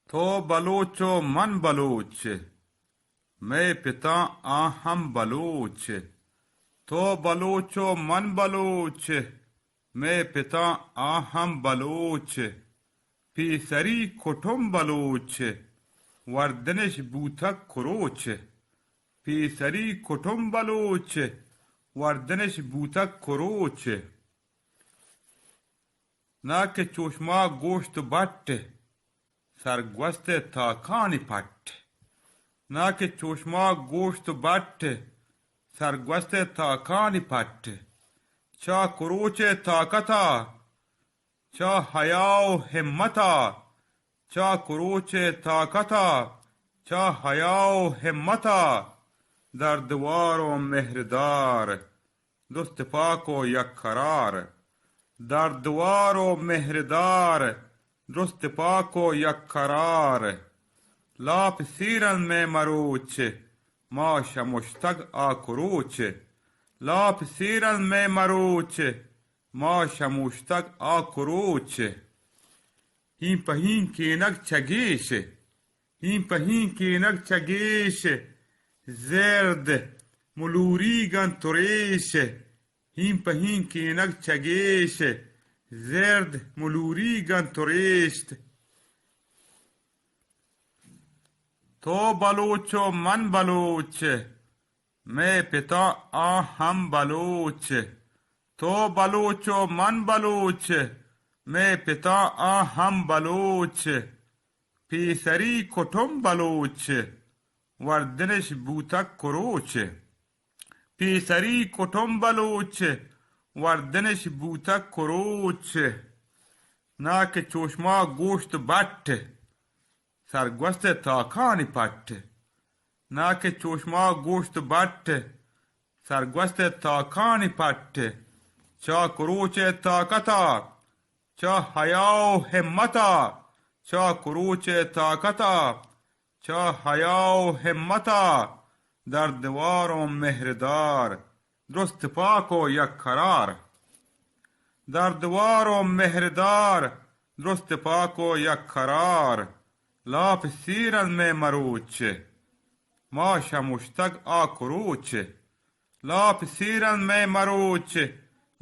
تو بلوچ و من بلوچ، مئے پتاں آ ہم بلوچ۔ تو بلوچ و من بلوچ، مئے پتاں آ ہم بلوچ۔ پیسری کٹم بلوچ، وردنش بوتگ کروچ۔ پیسری کٹم بلوچ، وردنش بوتگ کروچ۔ نا کہ چوشما گوشت بٹ، سرگوست تاکانی پٹ۔ نا کہ چوشما گوشت بٹ، سرگوست تاکانی پٹ۔ چا کروچ طاقتا، چا حیا و ہمتا، چا کروچ طاقتا، چا حیا و ہمتا، دردوار و مہردار، درست پاک و یک قرار۔ دردوار و مہردار، درست پاک و یک قرار۔ لاپ سیرن مئے مروچ، ما شمشتگ آ کروچ۔ لاپ سیرن مئے مروچ، ما شموشتگ آ کروچ۔ ہین پہ ہین کینگ چہ گیش، ہین پہ ہین کینگ چہ گیش، زرد ملوریگاں تریش۔ ہین پہ ہین کینگ چہ گیش، زرد ملوریگاں تریشت۔ تو بلوچ و من بلوچ، مئے پتاں آ ہم بلوچ۔ تو بلوچ و من بلوچ، مئے پتاں آ ہم بلوچ۔ پیسری کٹم بلوچ، وردنش بوتگ کروچ۔ پیسری کٹم بلوچ، وردنش بوتگ کروچ۔ نا کہ چوشما گوشت بٹ، سرگوست تاکانی پٹ۔ نا کہ چوشما گوشت بٹ، سرگوست تاکانی پٹ۔ چا کروچ طاقتا، چا حیا و ہمتا، چا کروچ طاقتا، چا حیا و ہمتا، دردوار و مہردار، درست پاک و یک قرار۔ دردوار و مہردار، درست پاک و یک قرار۔ لاپ سیرن مئے مروچ، ما شمشتگ آ کروچ۔ لاپ سیرن مئے مروچ،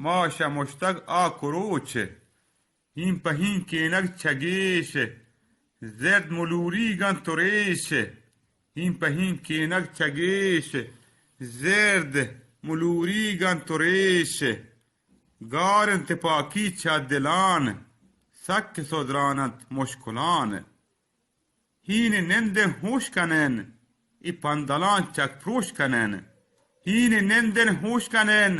ما شمشتگ آ کروچ۔ ہین پہ ہین کینگ چہ گیش، زرد ملوریگاں تریش۔ ہین پہ ہین کینگ چہ گیش، زرد ملوریگاں تریش۔ گار انت تپاکی چہ دلان، سک سدران انت مشکلان۔ ہین نندن ہوش کنن، ای پندلان چک پروش کنن۔ ہین نندن ہوش کنن،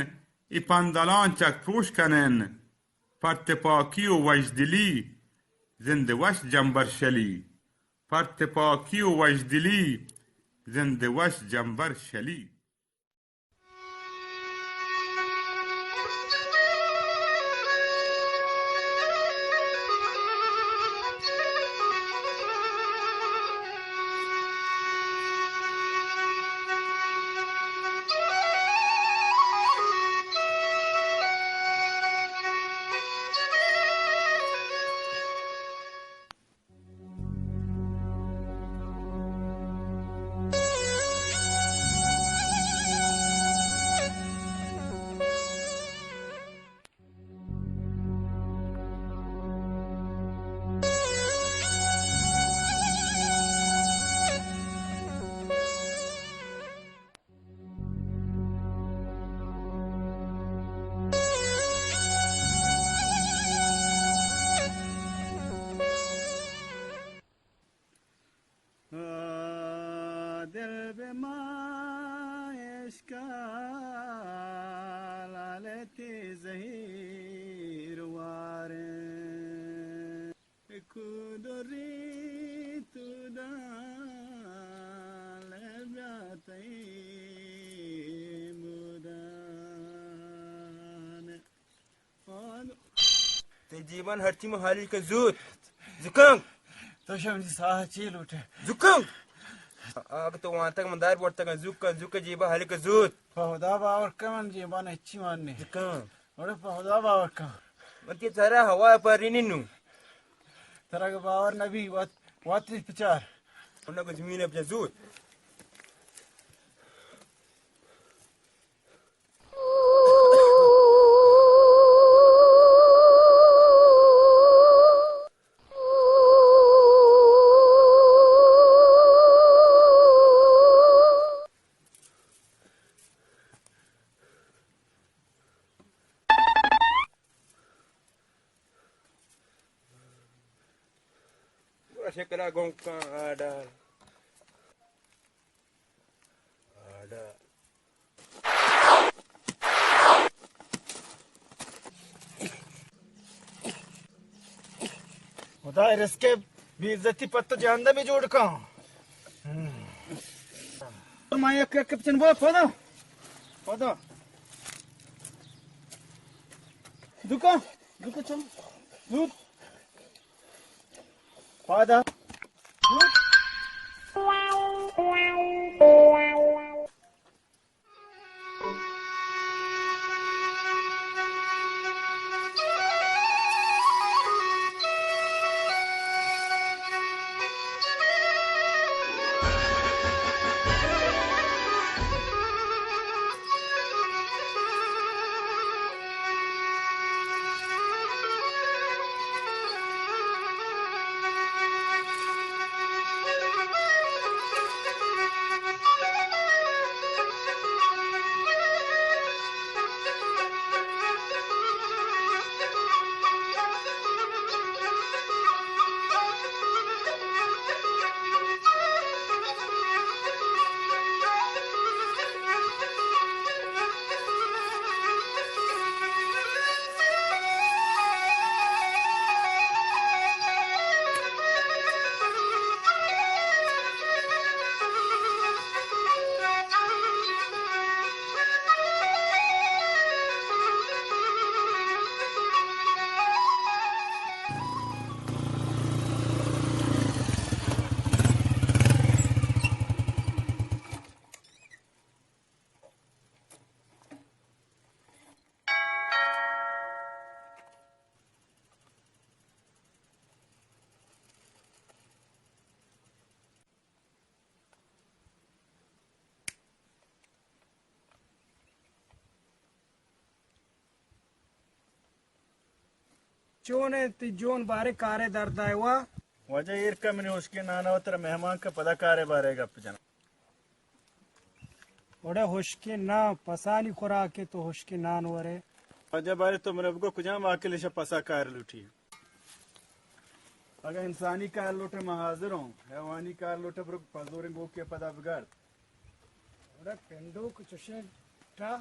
ای پندلان چک پروش کنن۔ پر تپاکی و وشدلی، زند وش جمبر شلی۔ پر تپاکی و وشدلی، زند وش جمبر شلی۔ دل بہ ما اشکال لالتی زہیر واریں۔ کودری تو دان لبیا تئی مودان۔ تئی جیبان ہرچی من حالی کن زوت۔ زکن۔ تو شمجی ساہ چی لوٹے؟ زکن۔ اگہ تو وانتگ من دار بورتگ زکن، زکن جیبا حالی کن زوت۔ پہ خدا باور کن من جیبان ہچی مان نے۔ زکن۔ اڑے پہ خدا باور کن۔ من تئی سرا ہوا پرینی نو۔ ترا کہ باور نبی وت واتری پچار. انگا زمین ءَ بجن زوت. گڑا شکلا گوں کن آڈا. آڈا. خدا رزق ءِ بے عزتی پت جہندمی جوڑ کن. ما یک یک پچن بو پدا. پدا. دکا. دکا چل. دور. پادا. چون انت تئی جون بارے کارے درد ءَ وا؟ واجہ ایر کن منی ہشکیں نان ءَ، ترا مہمان کن پدا کارے بارے گپ جناں. وڑے ہشکیں نان پسانی خوراکے تو ہشکیں نان ورے. واجہ بارے تو منا بگو کجام واکل ایشا پسا کار لوٹی؟ اگاں انسانی کار لوٹے ما حاضر ہوں، حیوانی کار لوٹے برو پزوریں گوکے پدا بگرد. گڑا پنڈوک چشیں ٹا.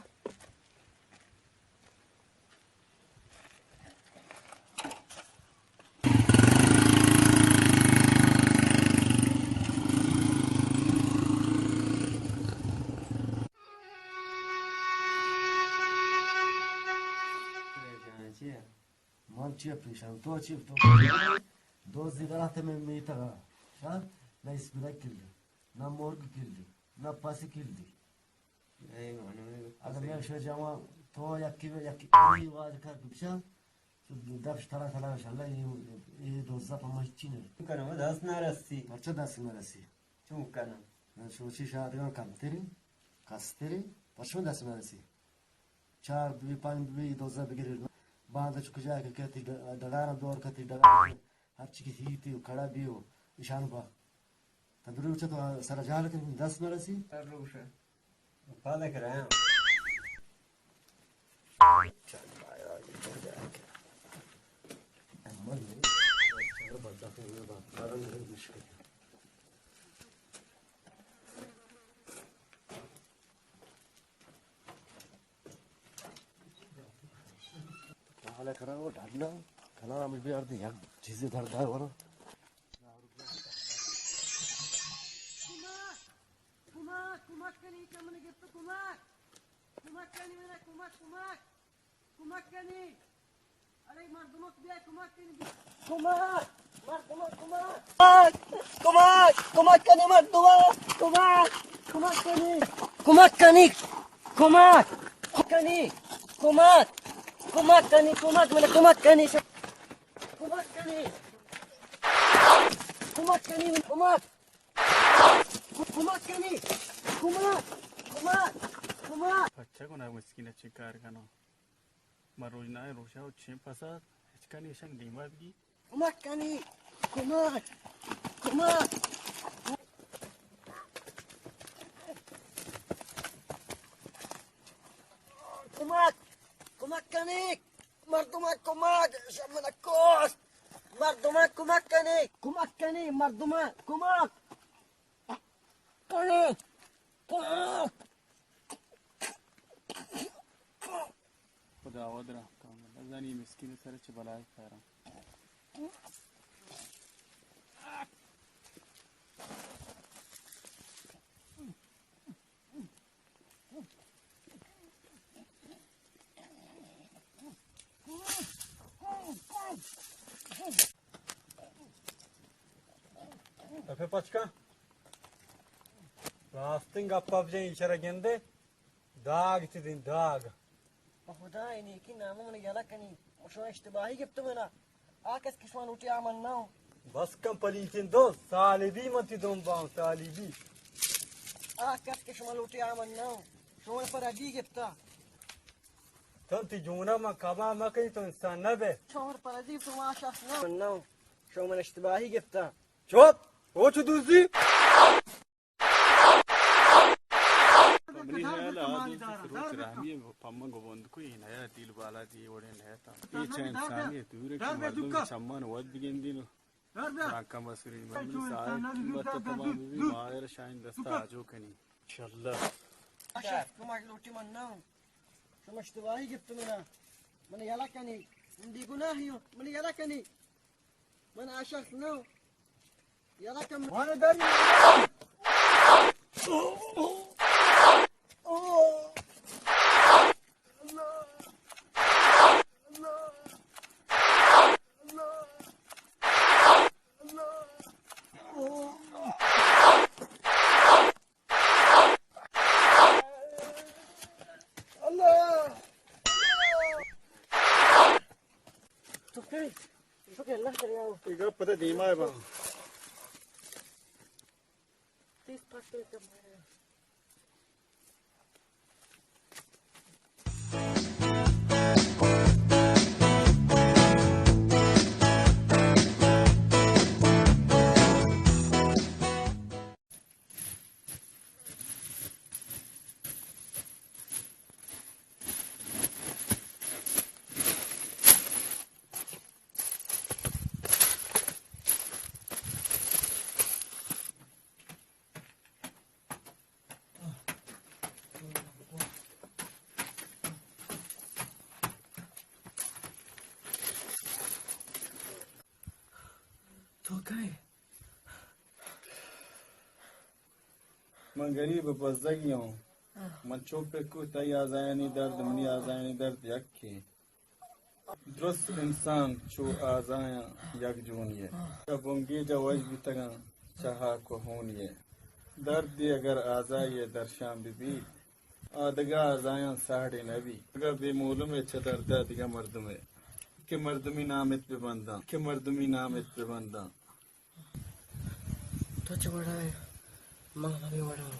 من چیا پریشان؟ تو چی تو؟ دوزی برات میں میتگا. ہاں؟ نہ اسپیڈا کلی، نہ مرگ کلی، نہ پسی کلی. اگاں میں شو جوان تو یکی یکی واز کر بچا، تو دفش ترا ترا انشاءاللہ یہ، یہ دوزہ پہ مچی نے. کنم دست نہ رسی. پرچہ دست نہ رسی؟ چون کنم؟ شوشی شادگان کمتری، کستری، پرچہ دست نہ رسی؟ چار بی، پنج بی، دوزہ بگریر. باندا چو کجا کہ کتی ڈ-، ڈگارا دور کتی ڈگار، ہر چی کہ ہیتی و کڑا بی و اشان با. تندروی بچا تو سر جال کن دست نہ رسی. سر روش. پادا کرایا. حالا کنا وہ ڈاڈنا کنا ہمیں بیار دے یک چیزیں درد ہے ورا. کمک، کمک، کمک کنی، کمن گپت کمک. کمک کنی منا، کمک، کمک. کمک کنی. ارے مردمک بیا کمک کنی. کمک! مردمک کمک! کمک! کمک! کمک کنی مردمک! کمک! کمک کنی. کمک کنی. کمک کنی. کمک. کمک کنی. کمک، من کمک کنی. کمک کنی. کمک. کمک کنی، کمک۔ کمک کنی۔ کمک۔ کمک۔ کمک۔ پچا کناں مسکین ءَ چے کار کناں؟ ما روژنا ءَ روشا ءَ چین پسا ہچ کنی اشان دیما بگی۔ کمک کنی۔ کمک۔ کمک۔ کمک۔ کمک کنی۔ مردمان کمک، شمن کوست۔ مردمان کمک کنی، کمک کنی، مردمان کمک کنی۔ خدا ودرا، تو نزانی مسکین سر چه بلای کارم۔ دپے پچ کن۔ راستیں گپا بجن، ایشرا گندے۔ داگ چہ دین داگ۔ پہ خدا ءِ نیکی نام من یلہ کنی۔ شما اشتباہی گپت منا۔ آ کس کہ شما لوٹی آ من نہ اوں۔ بس کن پلیتیں دو، سالبی من تی دم باں، سالبی۔ آ کس کہ شما لوٹی آ من نہ اوں۔ شما پر ادی گپتا۔ تن تی جونا من کبا مکنی تو انسان نہ بے۔ شما پر ادی تو ما شخص نہ اوں۔ من نہ اوں۔ شما من اشتباہی گپتا۔ چپ! او چو دوزی؟ منی خیال ءَ آ دوزی روچ رحمی پمن گوبند کو، اے نیا دیل بالا دی وڑے نیا تا۔ اے چہ انسانی دور کہ مردم چمان ود بگندین۔ رانکا مسری من سارے قیمت تمام بی، ماہر شاین دستا آجو کنی۔ انشاءاللہ۔ اشرف کمک لوٹی من نہ اوں۔ شما اشتباہی گپت منا۔ من یلہ کنی۔ من بی گناہی اوں۔ من یلہ کنی۔ من آ شخص نہ اوں۔ یلہ کن۔ وانہ داری۔ اللہ! تو کئی؟ تو کہ اللہ کرے آؤ۔ اے گپ پتہ دیما ہے با۔ تیس پاس کم ہے۔ تو کئے؟ من گریب ءُ بزگی اوں۔ من چو پکو تئی آزایانی درد، منی آزایانی درد یکے۔ درست انسان چو آزایاں یک جونی ءَ۔ چہ بنگیج ءَ وش بیتگاں، چہ ہاک ءُ ہونی ءَ۔ دردے اگر آزائی ءَ درشان بہ بیت، آ دگہ آزایاں ساڑے نہ بیت۔ اگاں بے مولم ءَ چہ درد ءَ دگہ مردم ءَ کہ مردمی نام ات بہ بنداں، کہ مردمی نام ات بہ بنداں۔ تو چہ وڑا ئے، من ہمے وڑا آں۔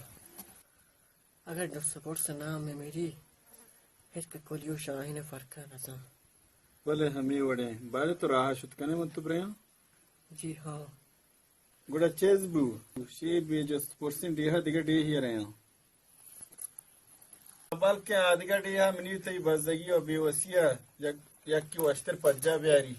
اگر جست ءُ پرس ءِ نام ءَ میری، ہچ کہ کلی ءُ شاہین ءِ فرق ءَ نہ زان۔ بلے ہمے وڑیں۔ بارے تو راہ ءَ شت کن ئے من تو برے آں؟ جی ہاں۔ گڑا چیز بو، شے بے جست پرسیں ڈیہہ ءَ دگہ ڈیہے ءَ رئے آں۔ بلکیں آ دگہ ڈیہہ ءَ منی تئی بزگی ءُ بے وسی ءَ یک، یکے وشتر پجا بیاری۔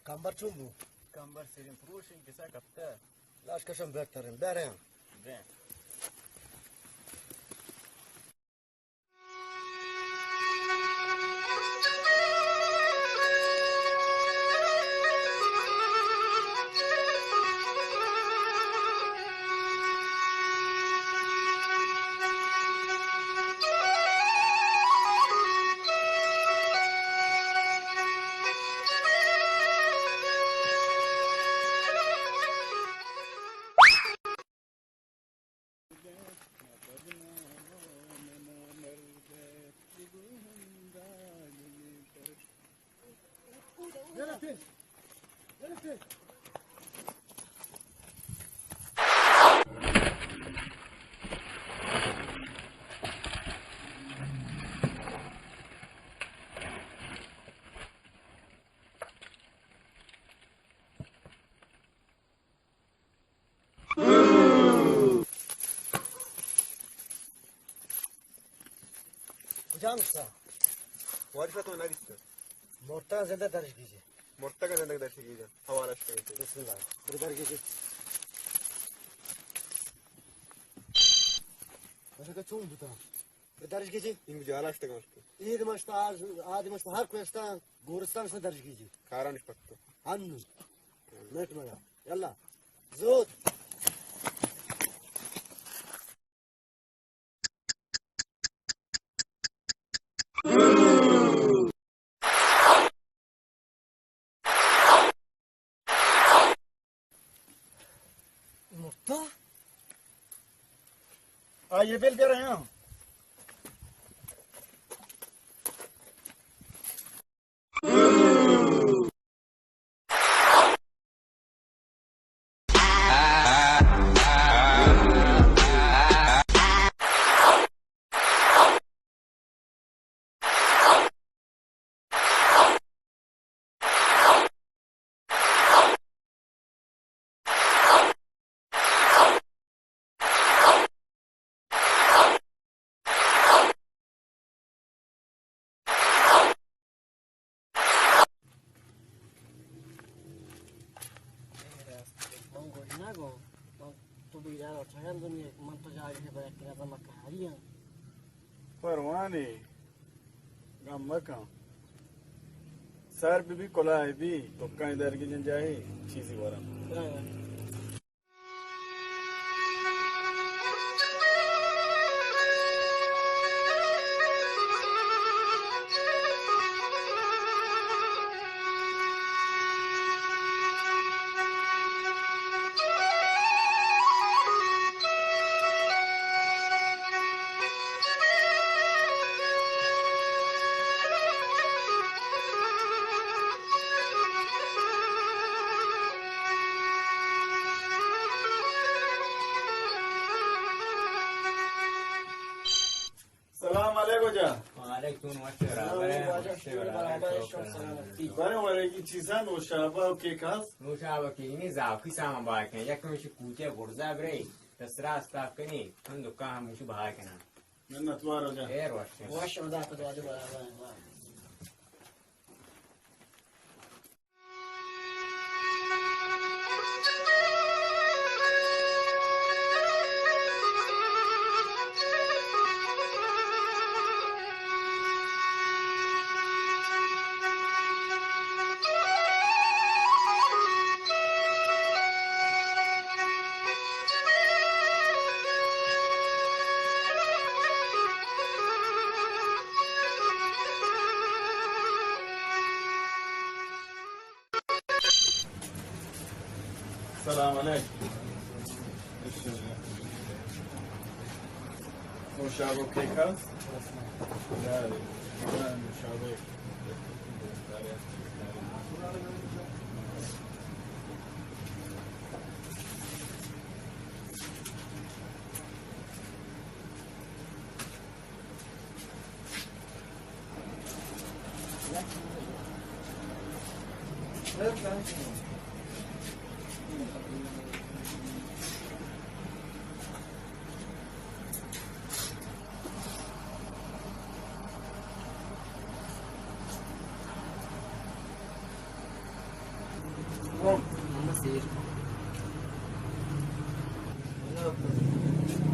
کمبر چون بو؟ کمبر سرین پروشیں کسا کپتہ۔ لاش کشم بہترین۔ بریں۔ بریں۔ جان سا۔ وارث تو نہ دیست۔ مرتا زندہ درج کیجیے۔ مرتا کا زندہ درج کیجیے۔ حوالہ شکریہ۔ بسم اللہ۔ برو درج کیجیے۔ اچھا، کہ چون بوتا؟ برو درج کیجیے۔ این جالا شتگان۔ عید مشتا، آج، آدی مشتا، ہر کوئی استا، گورستان سے درج کیجیے۔ کارانش پتو۔ ہنو۔ میٹ مگا۔ یلا۔ زود۔ مرتا؟ آ، یہ بل دے رہے ہیں۔ من گوش نہ گو، من تو بیدار ءُ چگل دنیا، من تو جاگہ بیا کہ نظر مکاری ہاں۔ پروانے، غم مکن۔ سر بی بی کلاه بی، تو کہیں درگیجن جاہی چیزی ورم۔ سلام علیکم جان۔ وعلیکم السلام۔ برابر ہے، وش برابر ہے، برابر ہے، شکر شکر اللہ۔ برابر ہے۔ بارے والے کی چیزاں نوشابہ کے خاص؟ نوشابہ کی نہیں، زاوکی سامان باہر کن۔ یک ہمیشہ کوچے برزا برے، تسرا استاف کنی، ہم دکان ہم مشو باہر کنا۔ منت وار ہو جان۔ خیر وش ہے۔ وش خدا خدا دے برابر ہے۔ سلام علیکم۔ نوشابہ کیک است؟ بله، نوشابہ۔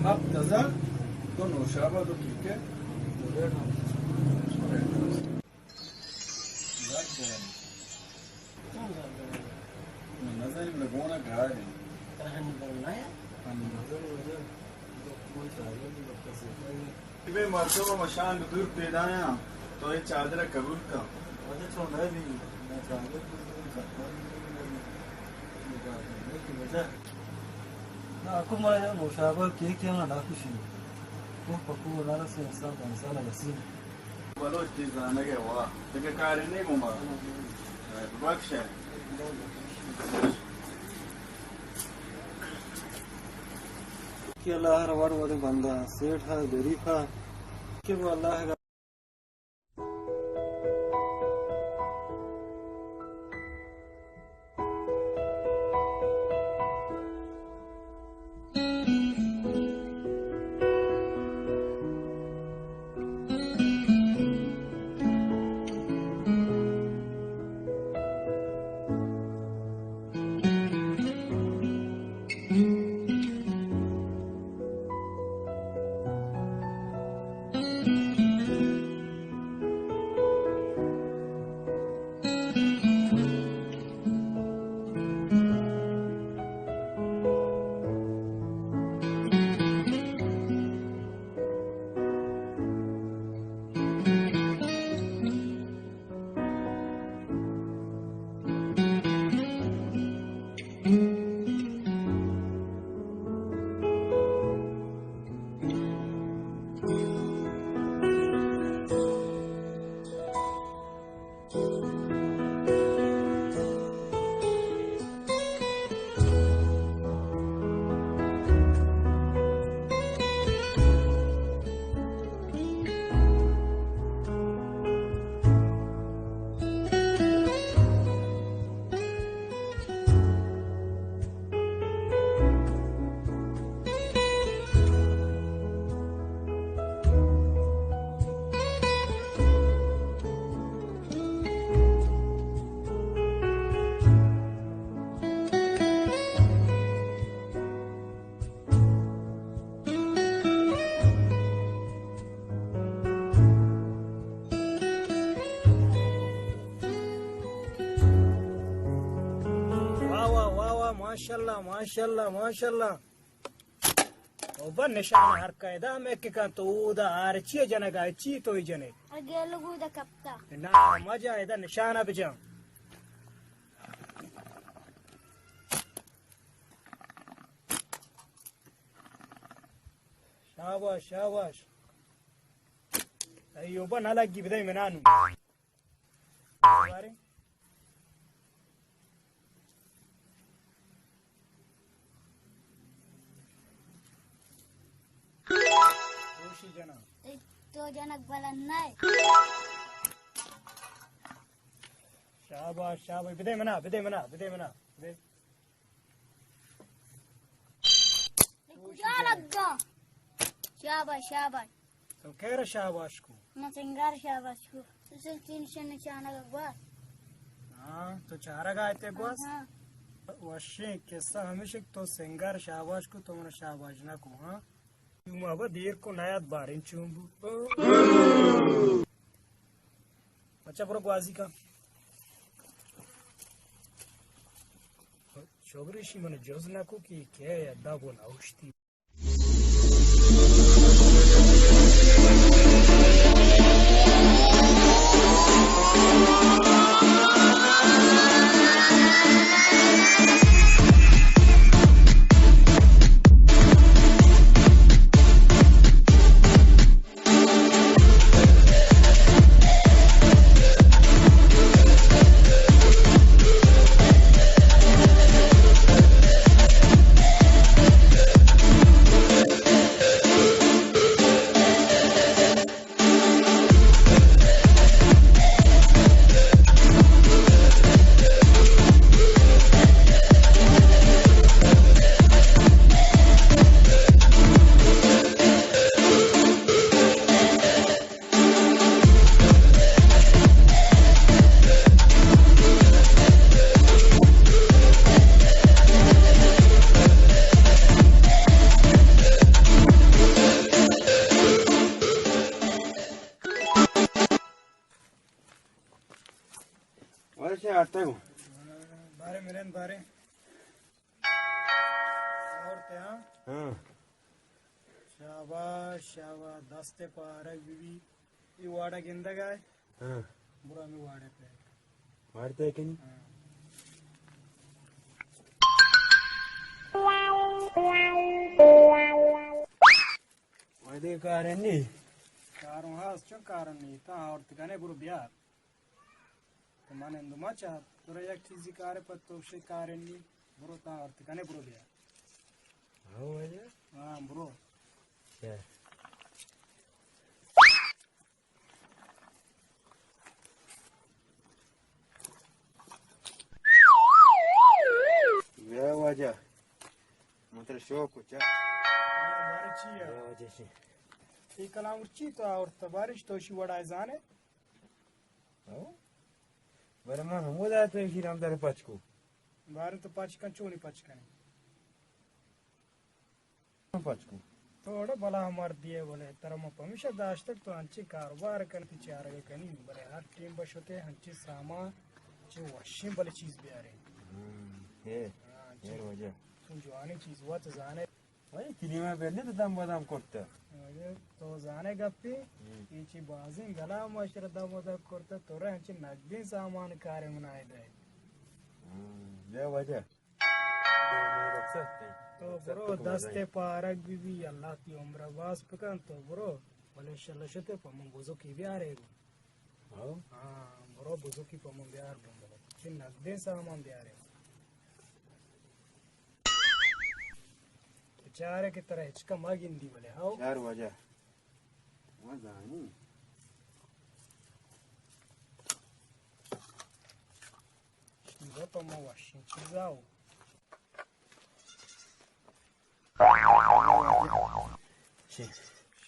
ہفت ہزار، دو نوشابہ، دو کیک۔ نزانم، لگونا گار ہیں۔ بے مرتبہ مشان دور پیدایاں، تو اے چادر قبول کن۔ نہ، اکو مارا نوشابہ کیک یا نہ ڈاکو شی۔ کو پکو نہ رسے، انسان پہ انسان رسی۔ بلوچ تی زانگ ء واہ، دگہ کارے نہ گوں ما۔ بخش ء۔ کہ اللہ ء وڑ وڑیں بندہ، سیٹھ ء، غریب ء، کہ وہ اللہ ء اللہ، ماشاءاللہ، ماشاءاللہ۔ او بن نشان ہر قاعدہ میں کہ کن تو اودا آر چی جنگا، چی تو ہی جنے۔ اگے لگو دا کپتا۔ نا، مجا ادا نشانہ بجا۔ شاباش، شاباش۔ ایوبا نہ لگی بدے منانو۔ بارے۔ دوشی جنا۔ اے تو جنک بلند نہ۔ شاباش، شاباش۔ بدے منا، بدے منا، بدے منا۔ بدے۔ کجا لگا؟ شاباش، شاباش۔ تو کیرا شاباش کو؟ من سنگار شاباش کو۔ تو سل تین شن نشانہ گوا۔ ہاں، تو چارگ آئے تے گواس؟ ہاں۔ وشیں قصہ ہمیشہ تو سنگار شاباش کو، تو من شاباش نہ کو، ہاں؟ تو ما با دیر کو نیاد باریں چون بو۔ اچھا، برو گوازی کا۔ شوگریشی من جز نہ کو کہ کیا یا دب و نوشتی۔ ویسے آٹا کو۔ بارے مرین بارے۔ اور تے ہاں؟ ہاں۔ شاباش، شاباش، دست پارگ بی بی۔ یہ واڑا گندگ آئے۔ ہاں۔ برو ہمیں واڑے پہ۔ واڑے پہ کنی؟ ہاں۔ واڑے کارن نی؟ کاروں ہاں، چون کارن نی؟ تا اور تکانے برو بیار۔ تو من اندو ما چاہ، ترا یک چیزی کارے پہ تو شے کارن نی، برو تا اور تکانے برو بیار۔ ہاں واجہ؟ ہاں، برو۔ چہ۔ یا واجہ، من ترا شوق کو چا۔ ہاں، بارے چی ہے؟ یا واجہ چی؟ یہ کلام چی تو اور تبارش تو شی وڑا زانے؟ ہاں؟ بارے من ہمودا تو شی رام در پچ کو۔ بارے تو پچ کن، چونی پچ کنے؟ پچ کو۔ تو اڑے بلا مردی ئے، بلے ترا ما پمیشا داشتگ تو انچیں کاروبار کن، تی چارگ کنی، بلے ہر ٹیم بشتے انچیں سامان، چے وشیں بلے چیز بیارے۔ ہم، ہے، ہاں، ہے چے واجہ۔ تو جوانی چیز وت زانے۔ وای، کلیمہ بندے تو دم بدم کرتا۔ واجہ، تو زانے گپی، ہم۔ یہ چی بازیں گلا ماشر دم بدم کرتا، تو رے انچیں نقدیں سامان کارے منائے دے۔ ہم، ہے واجہ۔ تو برو، دست پارگ بی بی، اللہ تی عمر باز بکن، تو برو، بلے شل شتے پہ من بزکی بیارے گو۔ ہاں؟ ہاں، برو بزکی پہ من بیار گو، بلے چی نقدیں سامان بیارے گو۔ بچارے کہ ترا ہچکا ما گندی بلے، ہاں؟ چار واجہ۔ ما زانی۔ شیرہ پہ ما وشیں چیزا ہو۔ چی؟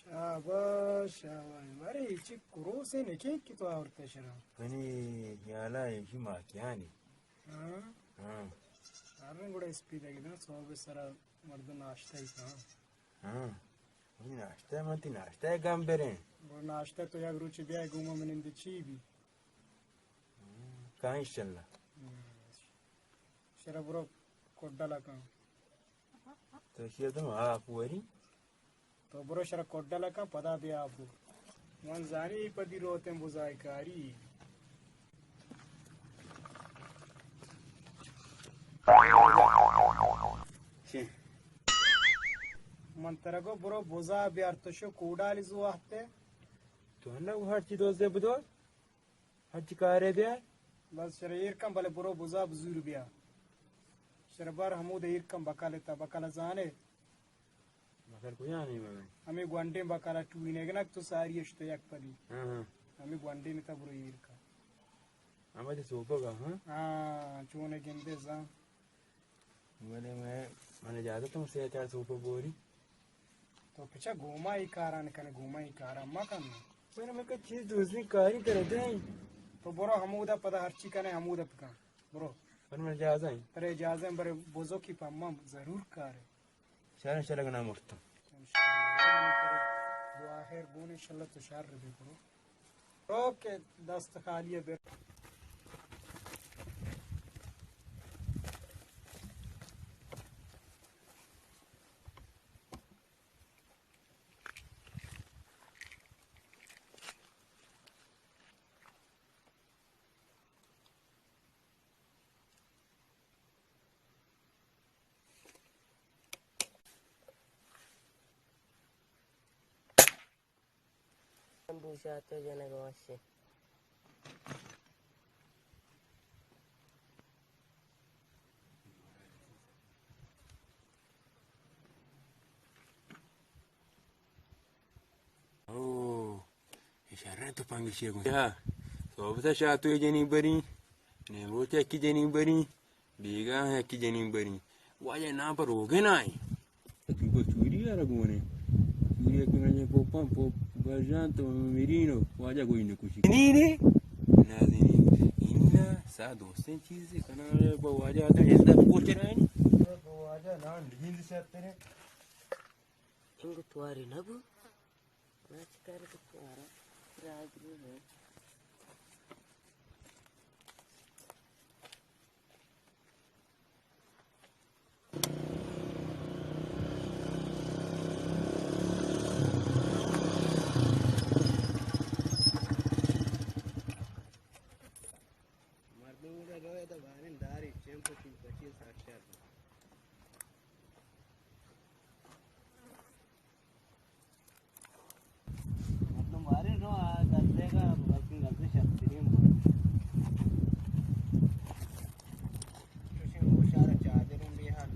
شاباش، شاباش۔ بارے چی کروسے نکیں کہ تو آورتے شرا۔ منی خیالا ایشی ماکیانی۔ ہاں؟ ہاں۔ ہر رنگ گڑا اسپیدگی نا، صحب سرا مردم ناشتہ ہی کھاں۔ ہاں۔ منی ناشتہ، من تی ناشتہ گم بریں۔ گڑا ناشتہ تو یک روچے بیا گوما من اندے چی بی؟ کاں انشاءاللہ۔ ہم۔ شرا برو کڈل کن۔ تو شیر دم آپ وری۔ تو برو شر کڈل کن، پدا بیا آپ۔ من زانی ای پدی روتیں بزائے کاری۔ چی؟ من ترا گو برو بزا بیار، تو شو کوڈالی زو آتے۔ تو نہ ہر چی دوست دے بدو۔ ہرچی کارے بیا۔ بس شر ایر کن، بلے برو بزا بزور بیا۔ شر بار ہمود ایر کن بکل تا، بکل زانے۔ بکل کجا نہیں مگن؟ ہمیں گونڈیں بکل ٹوئی نگنک تو ساری اشتو یک پدی۔ ہاں، ہاں۔ ہمیں گونڈیں تا برو ایر کن۔ ہمیں تو سوپا گا، ہاں؟ ہاں، چونے گندے زان۔ بلے میں، من اجازت ہوں سے چار سوپ بوری۔ تو پچا گوما ای کاران کنے، گوما ای کاران ما کن۔ پر میں کہ چیز دوسری کاری کرے دیں۔ تو برو ہمودا پدا ہرچی کنے ہمودا بکن۔ برو۔ پر من اجازت ہیں۔ پر اجازت ہیں، برے بزو کی پمم ضرور کارے۔ شر انشاءاللہ گنا مرتم۔ انشاءاللہ۔ دعا خیر بون انشاءاللہ تو شر ربی برو۔ رو کہ دست خالی بر۔ بوشاتو جنگ وشیں۔ او، اشارہ تو پنگشی گون۔ یا، صحبت شاتو جنی بری، نیمروچ کی جنی بری۔ بیگاہ یکی جنین بری۔ واجہ نام پر روگے نہ آئی۔ تو کو چوری آ رگونے۔ چوری کہ میں پوپا پوپ برجان تو میرینو۔ واجہ کوئی نہ کچھ۔ نہیں نہیں۔ نہ دینی۔ ان سا دوستیں چیز کنا۔ واجہ آتا ہے، پوچھ رہے ہیں۔ واجہ نام نہیں دستے۔ انگو تواری نبو۔ ما چکار کتارا راج رو ہے۔ مردم گڑا روئے دا بارین داری چمپ کی بچی ساکشات۔ مردم وارین رو آ گزے گا، بلکن گزے شرترین بود۔ چوشیں روشارا چادریں بیہار۔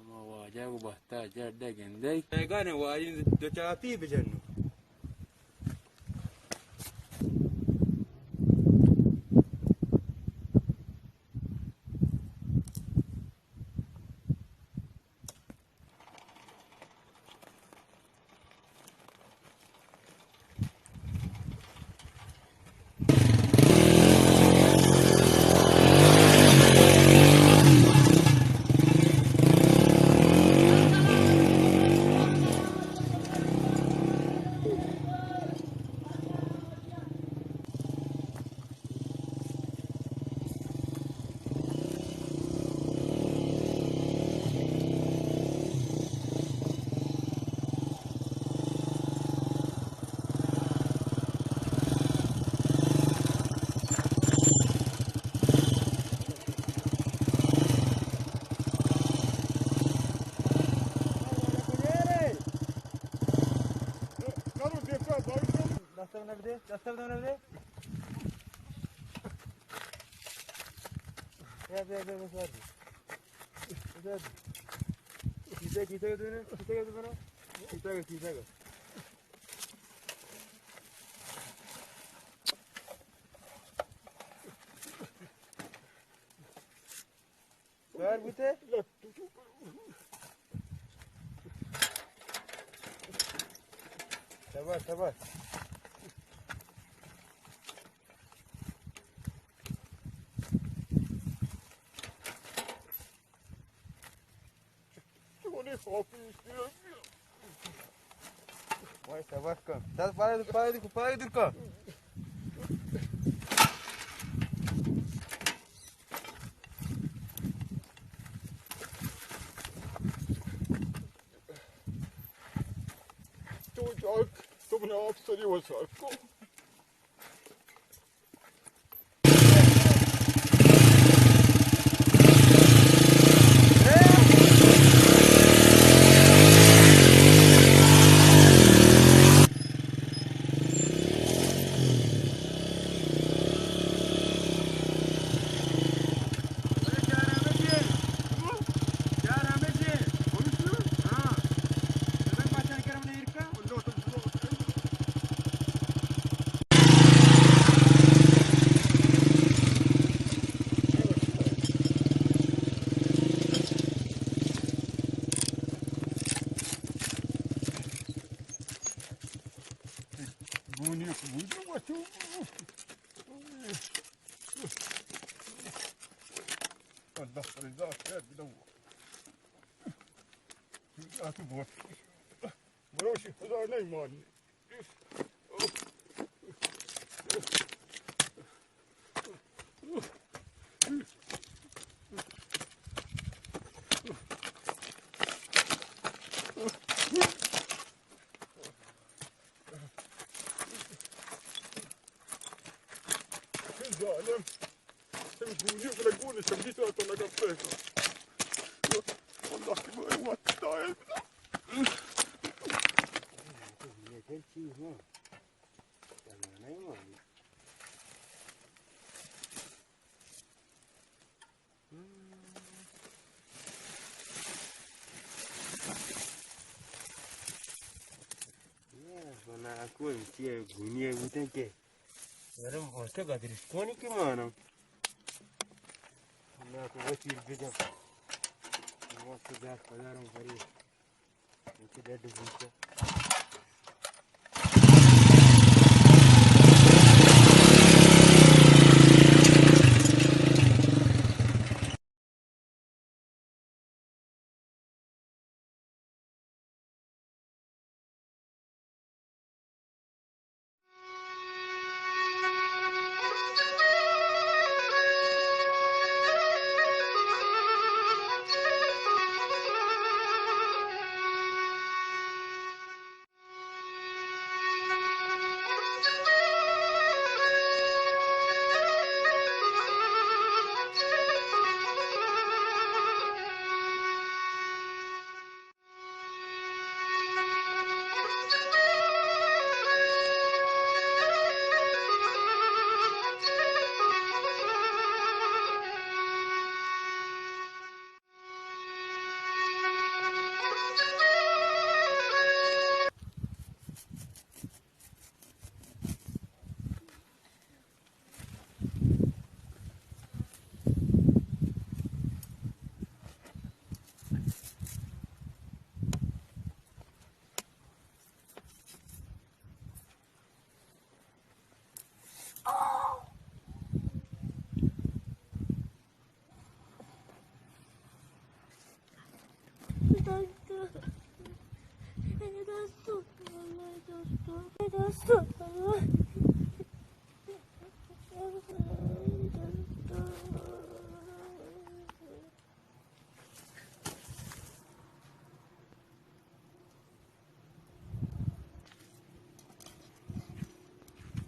ما واجہ گو بہتا جڈ گندے۔ بیگانے واجہ دو چاپی بجنو۔ دستک نہ بدے، دستک نہ بدے۔ بیا، بیا، بیا، بیا، سوار بی۔ سوار بی۔ کیسہ، کیسہ کے تو نے، کیسہ کے تو بنا۔ کیسہ کے، کیسہ کے۔ سوار بوتے؟ شاباش، شاباش۔ وای، صبر کن. دست پای دور، پای دور، پای دور کن. تو جاک، تو من آب سری و سر کو. اللہ رضا خیر بدو. تو بوت. بروشی خدا نہیں مانی. ظالم. تم گولی بلا گولی سمجھی تو تو لگا پہ. اللہ کی بھائی وقت آئے. من اکو چی گونی بوتن کہ برم واسطہ گدرش کنی کہ مانم. من اکو وسیل بجم. واسطہ بیار پدارم پری.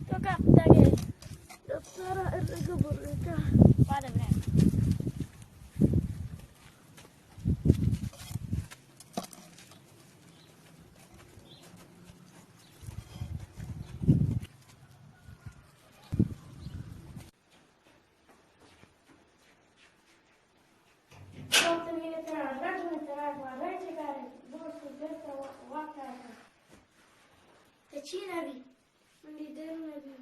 تو کپتگے. دکتر ارگا برتا. پادا برے. تو چی نبی؟ من دیر نبی.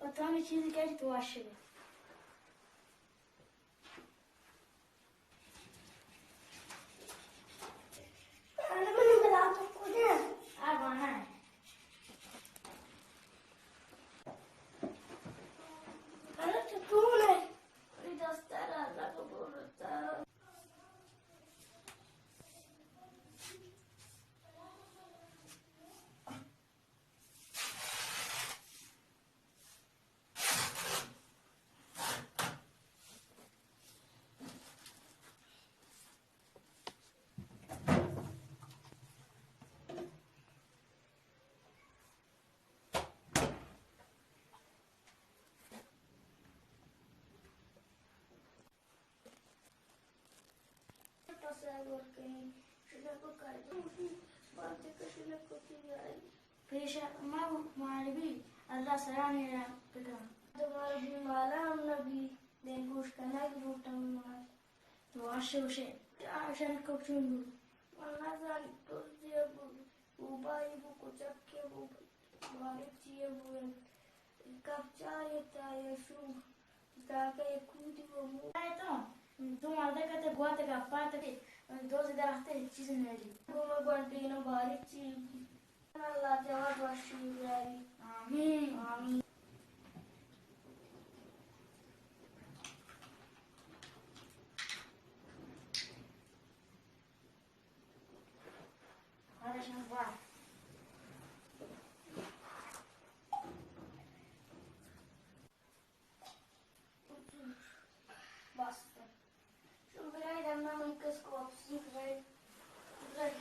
و تو ہمے چیزی کہ تو واشگا. پسا گور کئیں، شلک و کردو، بانتے کہ شلک و تیاری۔ پیش ما مالبی، اللہ سرانی را بکن۔ دوبارہ بی مالا ہم نبی، دے گوش کنگ لوٹم مات۔ تو آشے وشے، آشان کب چون بو؟ من نزانی، تو جے بو، بوبائی بو، کچک کے بو، بارے چیے بو، کب چاہ تا یا شو۔ تاکہ یک کودی و مو۔ اے تو، تو مردک ات، گوات گپات کہ دوز داختے چیز نری۔ گو ما گونڈین و باری چی۔ اللہ جواب وشی بیاری۔ آمین۔ آمین۔ بس۔ شما برایید، اما من کس کو واپسی برایید۔ برایید۔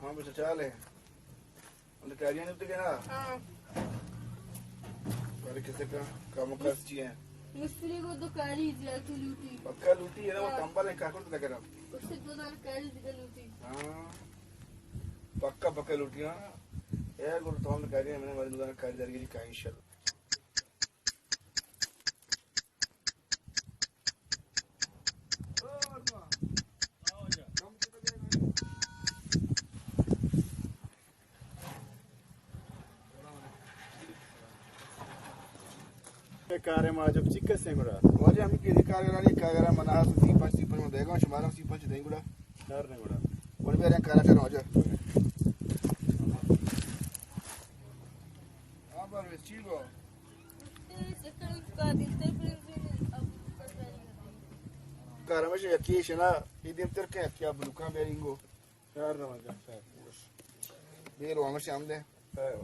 ہاں، بچہ چال ہے۔ انت کاریاں نبتے کہ نا؟ ہاں۔ بارے کسے کا کام و کاج چی ہیں؟ مستری کو تو کاری زیادہ لوٹی۔ پکا لوٹی ہے نا، وہ ہاں۔ کمبل ہے، کاکڑ تو لگا۔ اس سے دو دان کاری زیادہ لوٹی۔ ہاں۔ پکا، پکا لوٹی، ہاں۔ اے گل تو ہم کاری ہیں، میں نے ہماری دو دان کاری داری کی کہیں انشاءاللہ۔ اے کار ما جب چکس ہیں گڑا۔ واجہ ہمیں پیری کار کرانی، کار کرا منا سی پنچ، سی پنچ من دیگا، شمارا سی پنچ دیں گڑا۔ کار نہیں گڑا۔ اور بھی کارا چلو واجہ۔ ہاں، پر چی گو؟ کار ہمیشہ یکی شنا، یہ دیم تر کہ یکی بلوکاں بیارینگو۔ یار رواں جان، خیر۔ دیر ہمیشہ ہم دے۔ خیر۔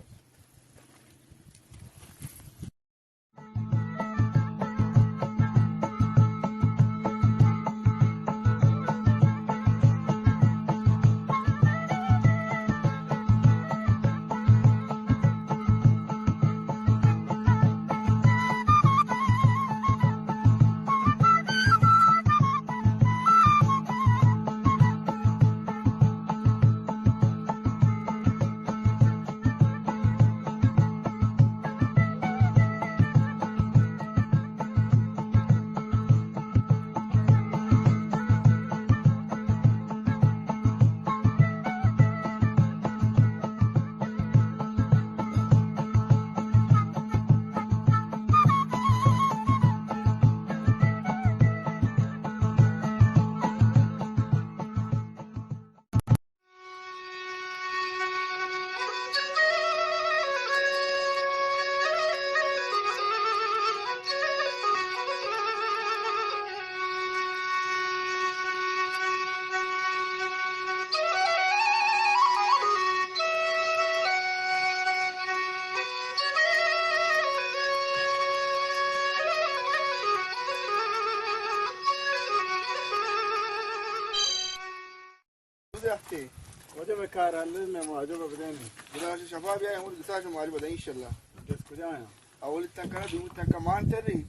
واجہ میں کار حل میں واجہ بدین۔ گڑا شپا بیا، ہمود گسا شو ماری بدین انشاءاللہ۔ بس کجا ہے؟ اولی تک کرا، دومی تک مان تری،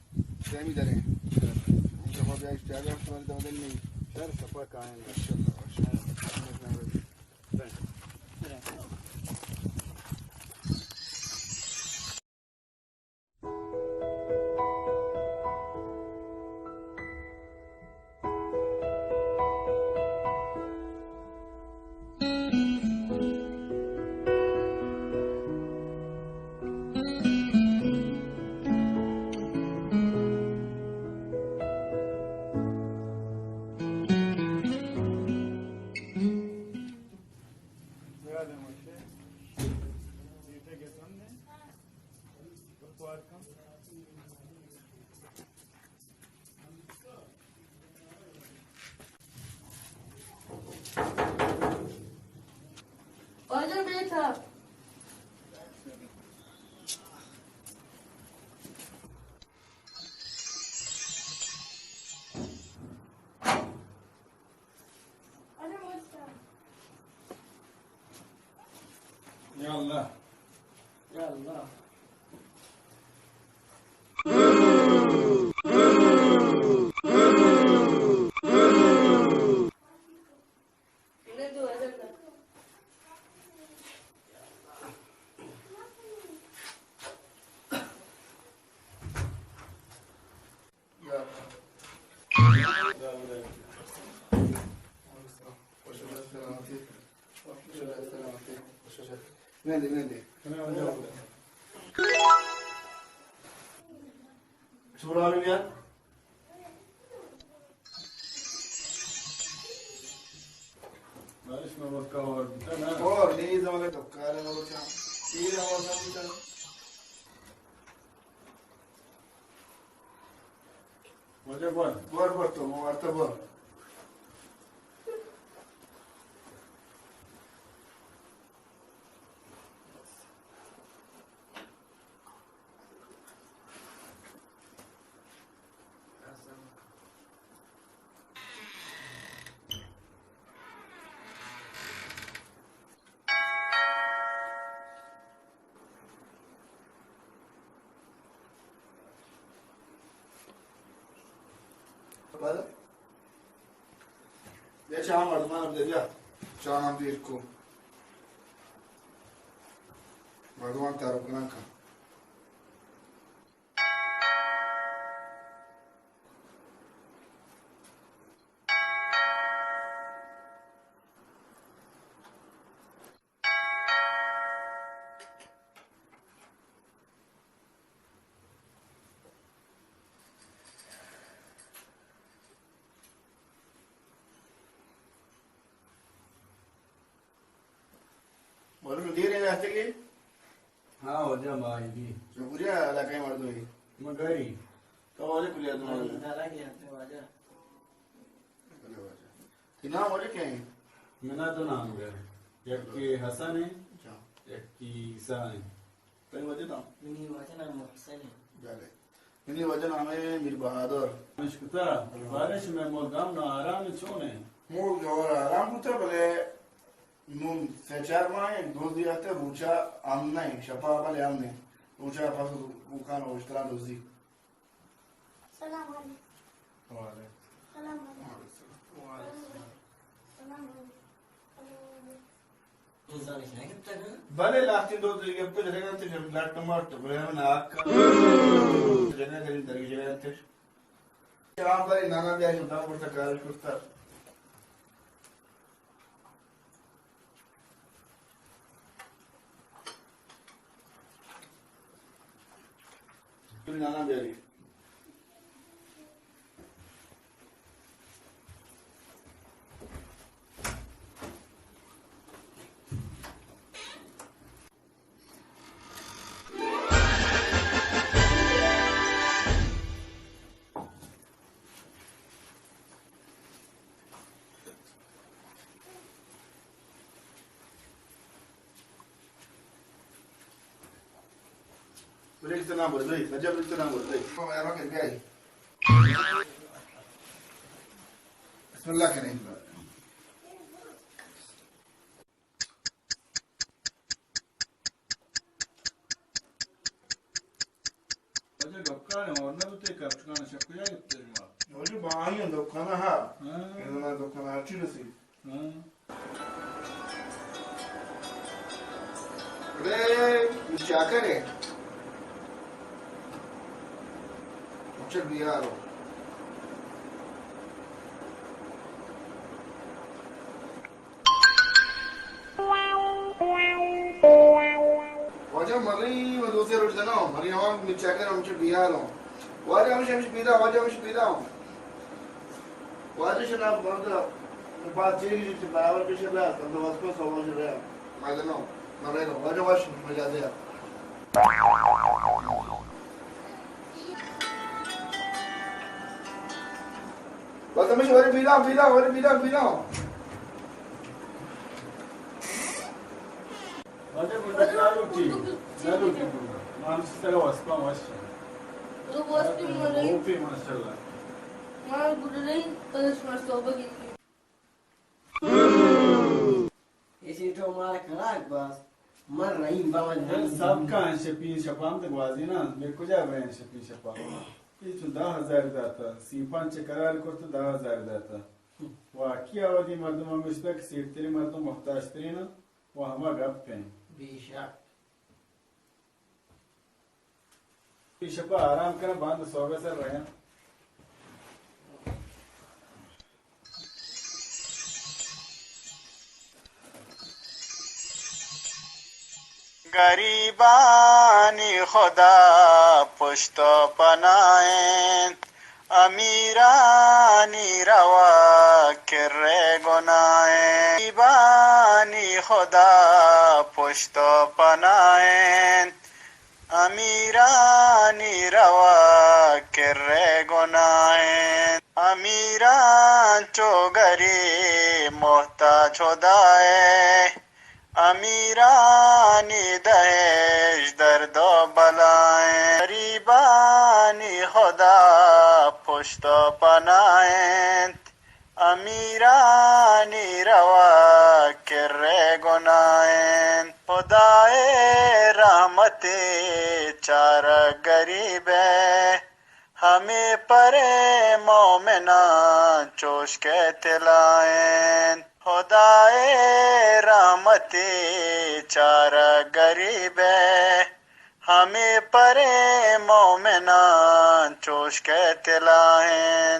سیمی درے۔ شپا بیا، اشتیاگا، تمہاری دمدن نہیں۔ شر شپا کائیں۔ انشاءاللہ۔ واجہ بیٹھا۔ یا اللہ۔ یا اللہ۔ نندے، نندے۔ چورا بھی یار۔ بارش میں وقت کا اور بتا نا۔ اور نہیں زمانے تو کارے نہ بچا۔ تیر آواز نہ بچا۔ واجہ بر۔ بر بر تو، ما وارتا بر۔ بیا چاہ مردمان بدے، بیا۔ چاہ ہم دیر کو۔ مردمان تارو کنان کن۔ معلوم دیر ہے رہتے کہ؟ ہاں، واجہ ما آئی دی۔ جو پوریا علاقہ مردم ہے۔ مگری۔ تو واجہ کلیا تو واجہ۔ دارا گیا تے واجہ۔ بلے واجہ۔ تئی نام واجہ کیا ہے؟ منا دو نام گئے۔ یک کی حسن ہے، اچھا۔ یک کی عیسیٰ ہے۔ تئی واجہ نام؟ منی واجہ نام محسن ہے۔ بلے۔ منی واجہ نام ہے میر بہادر۔ اشکتا، بارش میں ملگام نہ آرام چون ہے؟ ملگام آرام بوتا، بلے نون سے چار ماہ ہے، دو دیا تے روچا امن ہے، شپا بلے امن ہے۔ روچا پس بوکان اوشترا دوزی۔ سلام علیکم۔ وعلیکم۔ سلام علیکم۔ وعلیکم السلام۔ سلام علیکم۔ سلام علیکم۔ انسان اس نہیں کرتا ہے۔ بلے لاسٹی دو تو گپ جگہ تے جب لاٹ مارت، بلے ہم نہ آکا۔ جگہ کریم دری جگہ تے۔ سلام بھائی، نانا بیا جو دا پورتا کارش کرتا۔ تم نانا بیاری۔ بلے تو نام بردئی، رجب تو نام بردئی۔ بسم اللہ کریں۔ واجہ گپکار ہیں، اور نہ بتے، کرچکان شپ کجا گپتے شما؟ واجہ باہی ہیں دکان ہا۔ ہاں۔ اے زمان دکان ہا چی رسی؟ ہاں۔ ارے، یہ چاکر ہے۔ اچھا، بیار ہو۔ واجہ مری و دوسرے روچ دنا، مری ہم چکر ہم چہ بیار ہوں۔ واجہ ہمش، ہمش پیدا، واجہ ہمش پیدا ہوں۔ واجہ شنا مرد بات چیز چہ برابر پیش رہا، تم تو بس کو سوال رہا۔ میں دنا، میں رہا، واجہ واش مجازے۔ بس ہمیش ورے بیداں، بیداں، ورے بیداں، بیداں۔ واجہ گڈا کیا لوٹی؟ نہ لوٹی گڈا۔ ما ہمشی سرا واسپاں وش۔ تو واسپی مرے۔ اوپی ماشاءاللہ۔ ما گڈا نہیں، پدش مر صحبہ کی۔ ایشی تو مارا کلاک باز۔ من رحیم بابا یار، جان۔ سب کا ہیں شپین شپام تے گوازی نا، بے کجا بے ہیں شپین شپام۔ یہ چون دہ ہزار داتا، سی پنچ قرار کرتا دہ ہزار داتا۔ واقعی آوادی مردم ہم اشتا کہ سیرتری مردم محتاج ترین و ہما گپ ہیں۔ بے شک۔ شپا آرام کناں، باند سوبے سر رہے ہیں۔ گریبانی خدا پشت و پناہ انت، امیرانی روا کر گناہ انت۔ گریبانی خدا پشت و پناہ انت، امیرانی روا کر گناہ انت۔ امیران چو گریب محتاج خدائے، امیرانی دہش درد و بلائیں۔ گریبانی خدا پشت و پناہ انت، امیرانی روا کر گناہ انت۔ خدائے رحمتے چارگ گریبے، ہمے پرے مومناں چوش کہ تلائیں۔ خدائے رحمتے چارگ گریبے، ہمے پرے مومناں چوش کہ تلائیں۔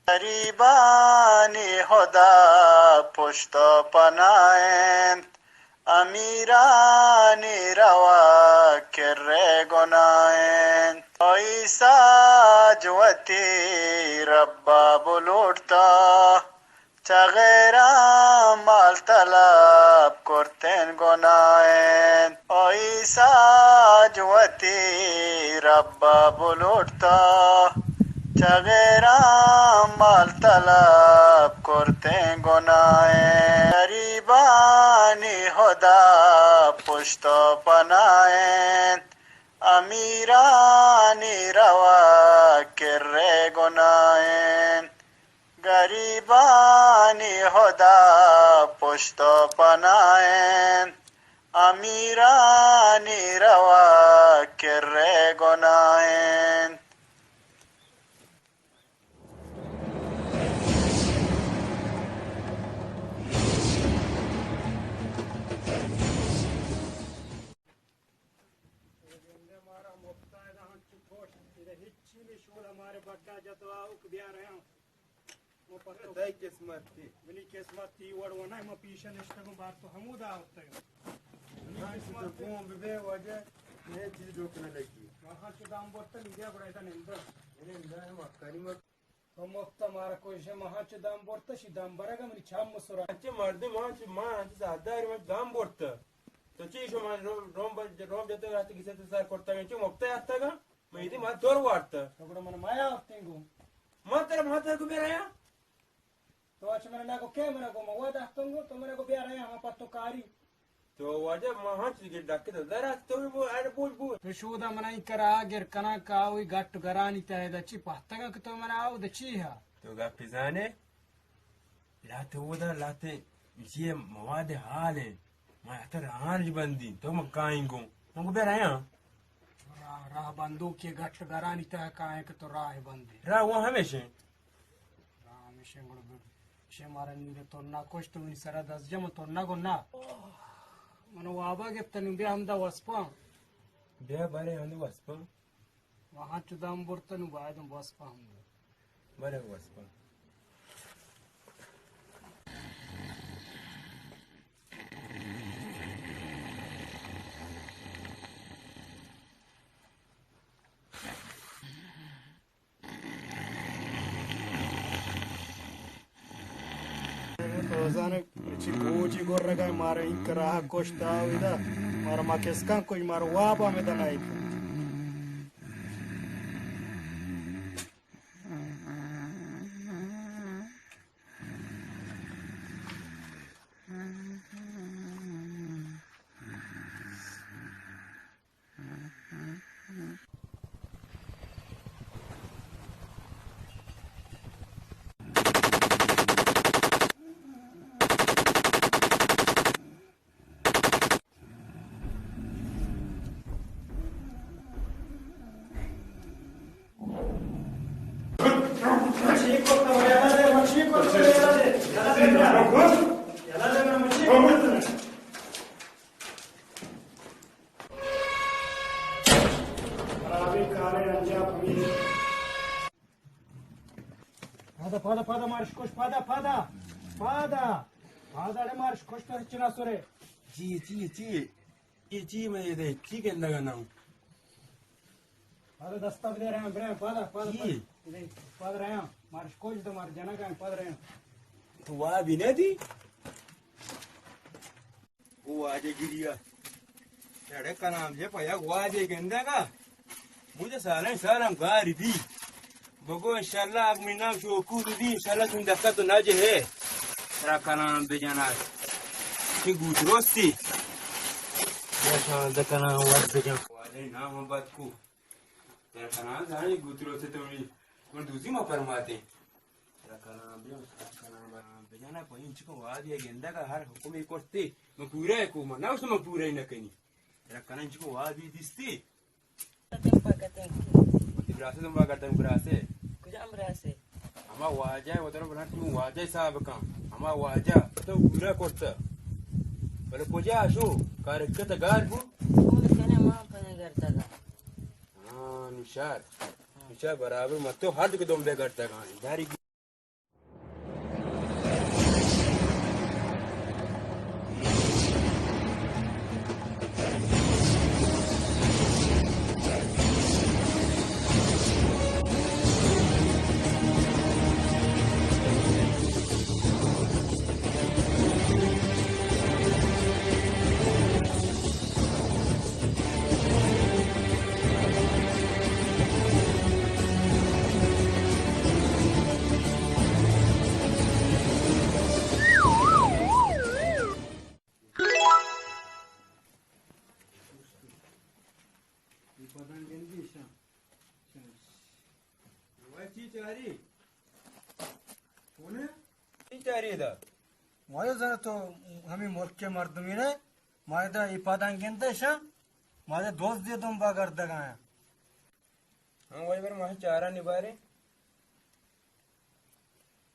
گریبانی خدا پشت و پناہ انت، امیرانی روا کر گناہ انت۔ او عیسیٰ جو وتی ربا بلوٹتا، چہ غیراں مال طلب کرتیں گناہ انت۔ او عیسیٰ جو وتی ربا بلوٹتا، چہ غیراں مال طلب کرتیں گناہ انت۔ گریبانی خدا پشت و پناہ انت، امیرانی روا کر گناہ انت۔ گریبانی خدا پشت و پناہ انت، امیرانی روا کر گناہ انت۔ چی نی شول ہمارے بڈا جتو آؤک بیا رہے ہوں۔ ما پتو تئی قسمت تھی۔ منی قسمت تھی وڑ ونا، ما پیشہ نشتگوں بار تو ہمودا آورتگ۔ منی ہاں، قسمت تو تھی۔ گون ببے واجہ، یہ چیز ڈوک نہ لگی۔ ماہاں چو دام برتا میڈیا گڑا ادا نندر۔ یہ نندر ہم اکانی مت۔ تو مفت مارا کوشش، ماہاں چو دام برتا، شی دام برگا منی چم مسرا۔ اچھا مردم، ماہاں چو، ماہاں چو زادار، ماہاں دام برتا۔ تو چی شما روم، روم بج-، روم جتگ راستی کسی تو سر کرتگ، چو مفت آتگا؟ من ایدی ما دور وارتا۔ تو گڑا من مایا آفتیں گو۔ ما ترا، ما ترا کو بیا رہا۔ تو اچ من نہ کو، کے من کو، ما ودا آفتوں گو، تو من کو بیا رہا، ہم پتو کاری۔ تو واجہ ما ہنچ دیگه ڈکے تو در است، تو بو، اڑ بوج بو۔ تو شودا من این کرا گر کنا کاوی گٹ گرانی تہ دا چی پہتگا کہ تو من آو دا چی ہا؟ تو گپ زانے؟ لاتے اودا لاتے چیئے مواد حال ہیں۔ ما اتر آنج بندی، تو مکائیں گو۔ من کو بیا رہا۔ راہ بندوکے گٹ گرانی تہ کائیں کہ تو راہ بندے۔ راہ وہ ہمیش ہیں۔ راہ ہمیش ہیں، گڑا بگو۔ شے مارا نی تو نہ کشت، منی سرا دست جم تو نہ گنا۔ من وابا گپت، نو بیا ہمدا وسپاں۔ بیا بارے ہمدا وسپاں۔ وہاں چو دم برت، نو باید ہم وسپاں ہمدا۔ بارے وسپاں۔ تو زانگ چی گوجی گرگا مارا این کراہ کشتا ودا، مارا ما کسکان کش، مارا وابا میں دنائی کن۔ پادا، پادا، پادا، مارش کش، پادا، پادا، پادا، پادا، اڑے مارش کش تو ہچ نہ سرے۔ چی، چی، چی، اے چی میں دے، چی گندگا نہ ہوں۔ پادا دستا بدے رہا، برے، پادا، پادا، چی؟ پادا، پادا رہا، مارش کش تو مار جنگا، پادا رہا۔ تو وابی نہ دی؟ او واجہ گریا۔ اڑے کلام جی پہ یک واجہ گندگا۔ مجھے سالیں سالم گاری بی۔ بگو انشاءاللہ اگ می نام شوکور بی، انشاءاللہ تم دکا تو نہ جے ہے۔ ترا کلام بجنا۔ چی گوت روستی؟ یا شان دکنا وقت بجن۔ واجہ نام ہم بات کو۔ ترا کلام زانی گوت روستی تو نی۔ من دوزی ما پرماتے۔ ترا کلام بجن، ترا کلام بجن۔ بجانا پہ انچکو وادی گندگا ہر حکمی کرتی۔ من پورا کو، من نہ من پورا نہ کنی۔ ترا کلام انچکو وادی دیستی۔ تم پاکتیں۔ وتی براسے تم پاکتیں براسے۔ کجام براسے؟ ہما واجہ ہے، وتر بنا تم واجہ حساب کن۔ ہما واجہ تو پورا کرتا۔ بلے کجا شو؟ کارکت گار بو؟ فون کنے ما پنے گرتا گا۔ ہاں، نشار۔ نشار برابر مت تو ہر دو دم بے گرتا گا۔ داری چی چاری؟ چی چاری دا؟ واجہ زن تو ہمیں ملک کے مردمی نے، مارے دا ای پادان گندے شاں، مارے دوست دے دم با گردگایا۔ ہاں، وہی بر ماہ چارا نبارے۔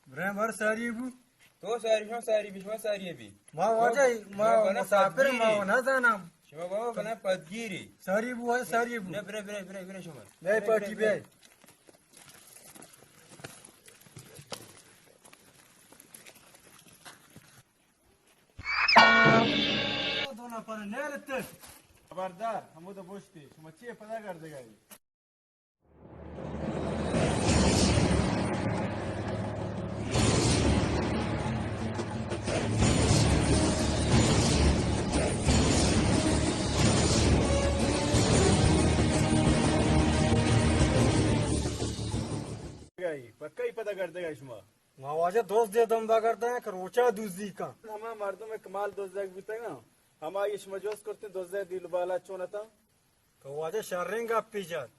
برے بر ساری بو۔ تو ساری، شما ساری بی، شما ساری بی۔ ما واجہ، ما بنا مسافر، ما نہ زانم۔ شما بابا بنا پدگیری۔ ساری بو، واجہ ساری بو۔ نہ، برے، برے، برے، برے شما۔ نئے پارٹی بے۔ دو نفر نہ رہتے۔ خبردار، ہمو تو بوشتی، شما چیئے پدا گردگائی؟ پکا ای پدا گردگائی شما؟ ما واجہ دوست دے دم بگرداں کہ روچا دوزی کن۔ ہما مردم کمال دوزگ بوتگاں، ہما ایش مجوز کرتے دوزے دیل بالا چون اتاں؟ تو واجہ شریں گپی جت،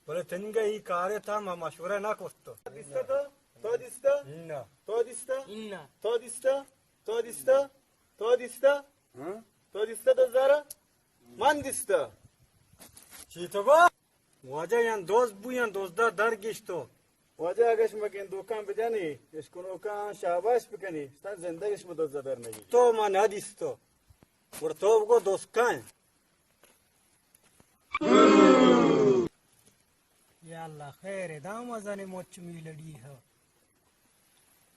بلے تنگہ ای کارے تا ما مشورہ نہ کرتو۔ دیستا تو؟ تو دیستا؟ نہ۔ تو دیستا؟ نہ۔ تو دیستا؟ تو دیستا؟ تو دیستا؟ ہاں؟ تو دیستا دوزارا؟ من دیستا۔ چی تو با؟ واجہ یان دوست بو یان دوزدا در گیشتو. واجہ اگہ شما گندوکاں بجنی، اشکنوکاں شاباش بکنی، شتان زندگ شما دوزدا در نگی. تو ما ندیستو. گڑا تو بگو دوست کئے؟ یا اللہ خیر، ادا مزن مچ میلڑی ہا.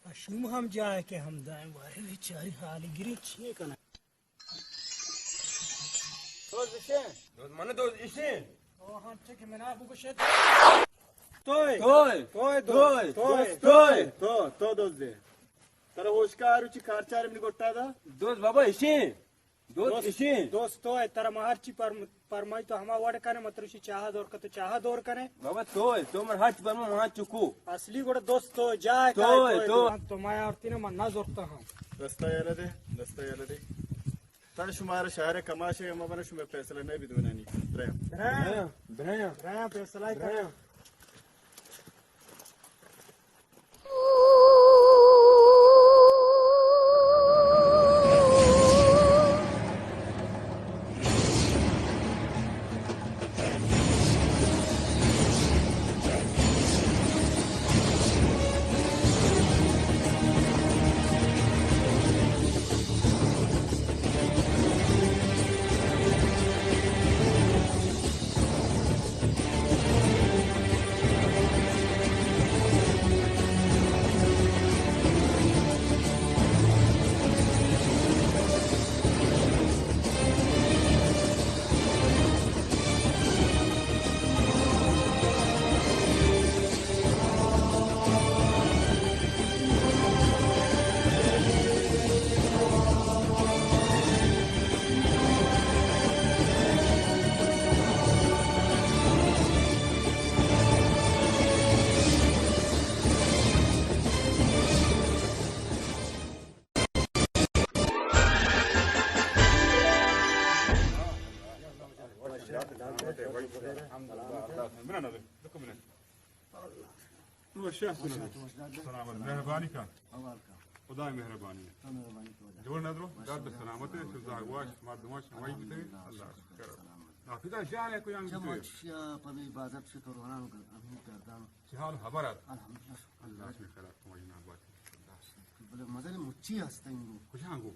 اشوم ہم جائے کہ ہم دائیں بارے بیچاری حال گری چیے کنا. دوست اشیں؟ دوست من دوست اشیں. او ہاں، چہ کہ منا بگوشت. توئے. توئے. توئے دوست. توئے. توئے. توئے. تو، تو دوست دے. ترا ہوشکار چی کارچار منی گٹا دا؟ دوست بابا اشیں. دوست اشیں. دوست تو ئے، ترا ما ہر چی پر-، پرمائی تو ہما وڑ کنے، مطلب شی چاہا دور کن تو چاہا دور کنے. بابا تو ئے، تو من ہر چی پرمائی ما چکو. اصلی گڑا دوست تو جائے تو ئے، تو. تو ما آورتی نا، من نہ زورتا ہاں. دستا یلا دے، دستا یلا دے. تا شمارا شہر کماشے ہم بنا شمار فیصلہ نہ بھی دونانی. بریا. بریا. بریا. بریا فیصلہ کر. بریا. سلامت، مہربانی کن. خدا مہربانی. جوڑ ندرو، درد سلامت، شما زاگواش، مردماش، شما بیتے. اللہ شکر. نافذہ جان ہے کوئی انگ چہ بیتے. مچیا پمی بازار شکر ونان، ہمیں گردان. چی حال خبر ات؟ الحمدللہ. اللہ شکر ات، تمہاری نام بات. بلے مزن مچی ہست انگو. کجا انگو؟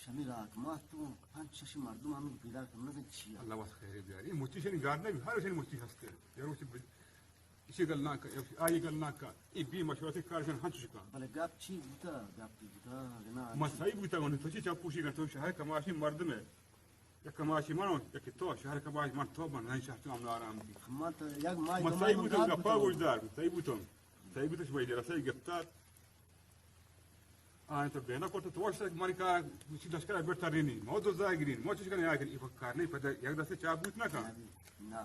شمی رات ما تو پنچ شش مردم ہمیں پیدا کرنا چی. اللہ واسطہ خیر بیاری. مچی شنی گار نہ، ہر شنی مچی ہستے. یارو چی اسی گل نہ کن، آئی گل نہ کن، اے بے مشورتی کارشان ہنچش کن. بلے گپ چی بوتا؟ گپ بوتا، اگہ نہ من صحیح بوتا، من تو چی چاپ پوشی کن، تو شہر کماشی مردم ہے. یک کماشی من، یک تو شہر کماش من، تو من نہیں شہر تو ہم نارام دی. من تو یک ماہ من صحیح بوتا، گپا گوشدار، صحیح بوتا. صحیح بوتا، شما دل صحیح گپتا. آ، تو بینا کرتا، تو وش من کا، چی لشکر بر ترینی، ما دو زاگرین، ما چش کنی آگرین، ای کار نہیں، پدا یک دستے چاپ بوت نہ کن. نہ.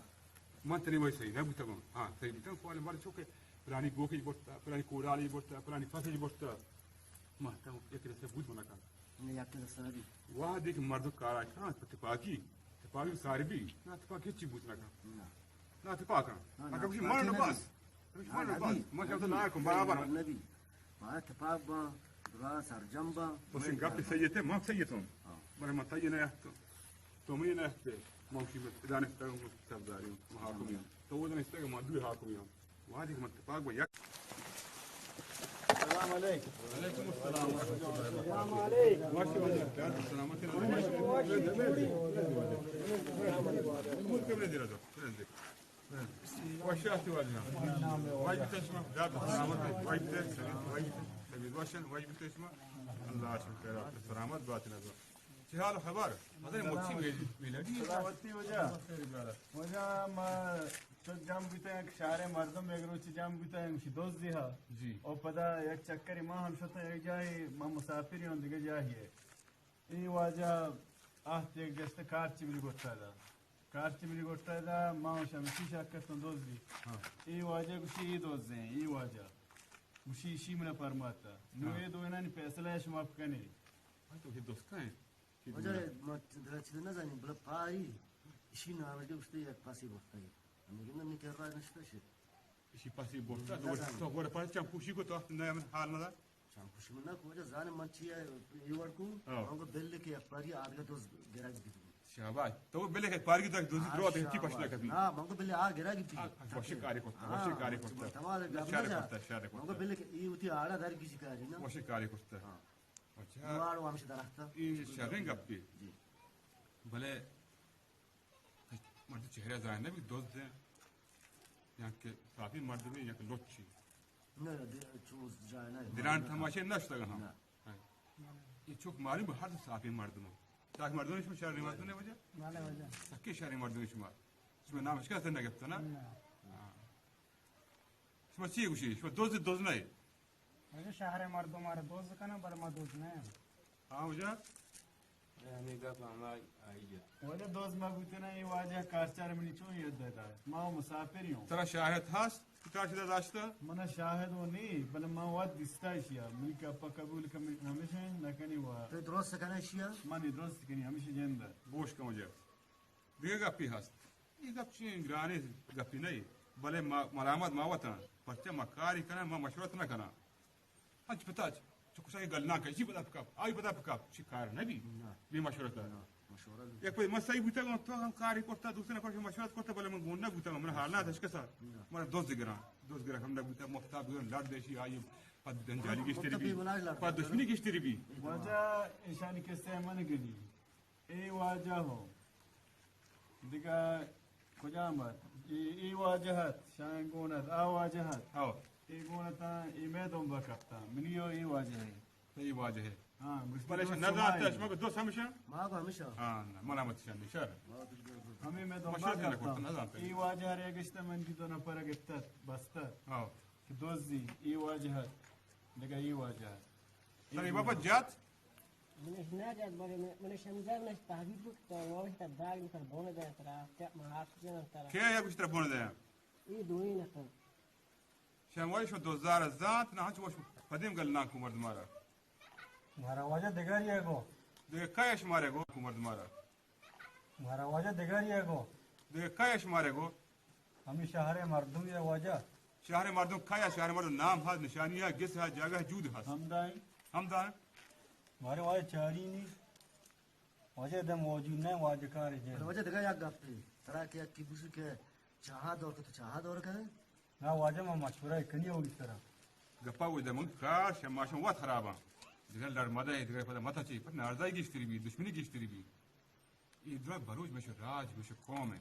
من تنی وای صحیح نہ بوتگاں. ہاں، صحیح بوتگاں، کوالے مارا چوکے، پلانی گوکے برتا، پلانی کوڑالے برتا، پلانی فصل برتا. ما تو یک دستے بوت نہ کن. نہ، یک دستے نہ بی. واہ، دیکھ مردم کارا کن، تپاکی، تپاکی کار بی، نہ تپاکی چی بوت نہ کن. نہ. نہ تپاکاں. نہ، نہ، اگر کچھ تپاکی من نہ بس. نہ بی. کچھ من نہ بس. من کیا تو نہ کن برابر. نہ بی. ما تپاک با، درا سرجم با. بس گپ صحیح ہے، من صحیح تو. ہاں. بلے من تئی نہ تو. تو مئی نہ تے. ما شی دانشتہ سرداری، ما حاکمی. تو وہ دانشتہ کہ ما دوی حاکمی. واجہ من تپاک با یک. السلام علیکم. وعلیکم السلام ورحمۃ اللہ وبرکاتہ. سلامت. ملک میں دے رہا تھا. وش آتی واجہ. واجہ بیتے شما، یاد سلامت، واجہ بیتے، واجہ بیتے، واجہ بیتے شما. اللہ شما خیر، سلامت بات نہ. چی حال خبر؟ مزن مچی میل-، میلادی. سلامتی واجہ. واجہ ما چو جام بیتے، یک شہر مردم یک روچی جام بیتے، ہمشی دوست دیہا. جی. او پدا یک چکری ما ہم شتا یک جاہی، ما مسافری ہوں دیگہ جاہی ہے. ای واجہ آہت یک گشت کارچی منی گٹا دا. کارچی منی گٹا دا، ما شمسی شکتوں دوزی. ہاں. ای واجہ گوشی ای دوزیں، ای واجہ. گوشی اشی منا پرماتا. نو ہاں. اے دوینانی فیصلہ شما بکنے. ہاں، تو یہ دوست کہیں؟ واجہ ما درا چیز نہ زانی، بلا پاری اشی نام دے گوشتے یک پاسی بکتے. ہمیں گندہ نکر را نشتہ شد. اشی پاسی برتا، تو نزانم. تو گوڑا پاس چم پوشی کو تو وقت نہ من حال نہ دا. چم پوشی من نہ کو، واجہ زانے من چی ہے، یہ وڑ کو، ہاں. من کو بل کے یک پاری آدگا دوز گرگ بدون. شاباش. تو بلے کہ پارگی تک دوزی درو تے چی پشت نہ کپی. ہاں، من کو بلے آ گرا کی چی. وشی کاری کرتا، وشی کاری کرتا. شر کرتا، شر کرتا. من کو بلے کہ ای ہوتی آڑا در کسی کاری نا. وشی کاری کرتا. ہاں. اچھا. واڑو ہمش درخت. ای شریں گپی. جی. بلے مردم چہرہ زاہر نہ بی، دزد ایں یا کہ صافی مردمے یا کہ لچی. نہ، نہ، دے-، چوز جاہ نہ. دران تماشے نشتگ ہم. نہ. ہاں. یہ چوک معلوم ہر صافی مردم. صافی مردم شما شر مردم نہ وجہ؟ بلے وجہ. سکے شر مردم شما. شما نام اشکا سے نہ گپتا نا؟ نہ. ہاں. شما چی گوشی؟ شما دوز دوز نہ. اگہ شہر مردم آرا دوز کنن، بلے ما دوز نہ. ہاں، وجہ؟ اے ہمیں گپ ہما آئی ہے. واجہ دوز ما بوتنا، یہ واجہ کارچار منی چون یاد دیتا. ما مسافر ہوں. ترا شاہد ہست؟ کارچ داشتا؟ منا شاہد وہ نہیں، بلے ما وقت دستا شیا. منی کپا قبول کمی ہمیشہ نہ کنی وا. تو درست کنے شیا؟ منی درست کنی ہمیشہ جندا. گوش کن وجہ. دگہ گپے ہست. اے گپ چی گرانے گپے نہ، بلے ما، ملامت ما وتاں. پرچہ ما کاری کناں، ما مشورت نہ کناں. انچ پتا چ-، چکسا گل نہ کشی پدا پکا، آئی پدا پکا، چی کار نہ بی. نہ. بے مشورت. نہ، مشورت. یک پہ من صحیح بوتا، تو ہم کاری کرتا، دوسرے نفر مشورت کرتا، بلے من گون نہ بوتا، من حال نہ داشت کسا. نہ. من دوست گراں، دوست گراں ہم نہ بوتا، مفتا بگن لڑ دیشی، آئی پد جنجالی گشتری بی، پد دشمنی گشتری بی. واجہ ایشانی قصہ من گنی. اے واجہ ہو. دگہ کجام ات؟ اے، اے واجہ ات، شاہین گون ات، آ واجہ ات. ہو. اے گون اتاں، اے مئے دمبا کپتاں. منی و اے واجہ ہے. اے واجہ ہے. ہاں، گوشتی بلے دوست نہ زانتا، شما. شما کو دوست ہمیشہ؟ ما کو ہمیشہ. ہاں، نہ، ملامت شان شر. ہمیں مئے دمبا مشورت نہ کرتا، کپتاں. نہ زانتا. اے واجہ رے گشتہ من دی دو نفر گپتت، بستت. ہو. کہ دوزی، اے واجہ ات. دگہ اے واجہ ات. سر، اے بابا جات؟ منش نہ جات، بلے من، منش ہمزار نش تحبیب بکتا، وشتا داگ نکر بون دے ترا، کیا ما ہاتھ جنن ترا. کیا یا گوشتر بون دے؟ اے دوئی نکن. شما وای شو دوزار زانت، نہ ہنچ وش پدیم گل نہ کو مرد مارا. مارا واجہ دگاری ہے گو. دگہ کئے اش مارے گو کو مرد مارا. مارا واجہ دگاری ہے گو. دگہ کئے اش مارے گو. ہمیں شہر مردم یا واجہ. شہر مردم کئے، شہر مردم نام ہست، نشانی ہست، گس ہست، جاگہ جود ہست. ہمدائیں. ہمدائیں. مارے واجہ چاری نہیں. واجہ دم موجود نہیں، واجہ کار جائے. واجہ دگہ یک گپے. ترا کہ یکی بوسو کہ چاہا دور کہ تو چاہا دور کرے. نا واجہ، ما مشورہ کنی ہوئی سرا. گپا گوش دے، من کار شما شما وت خراباں. دگہ لڑ مدہ، دگہ پدا متا چی، پر نارزائی گیشتری بی، دشمنی گیشتری بی. اے درا بلوچ مش راج، مش قوم ہے.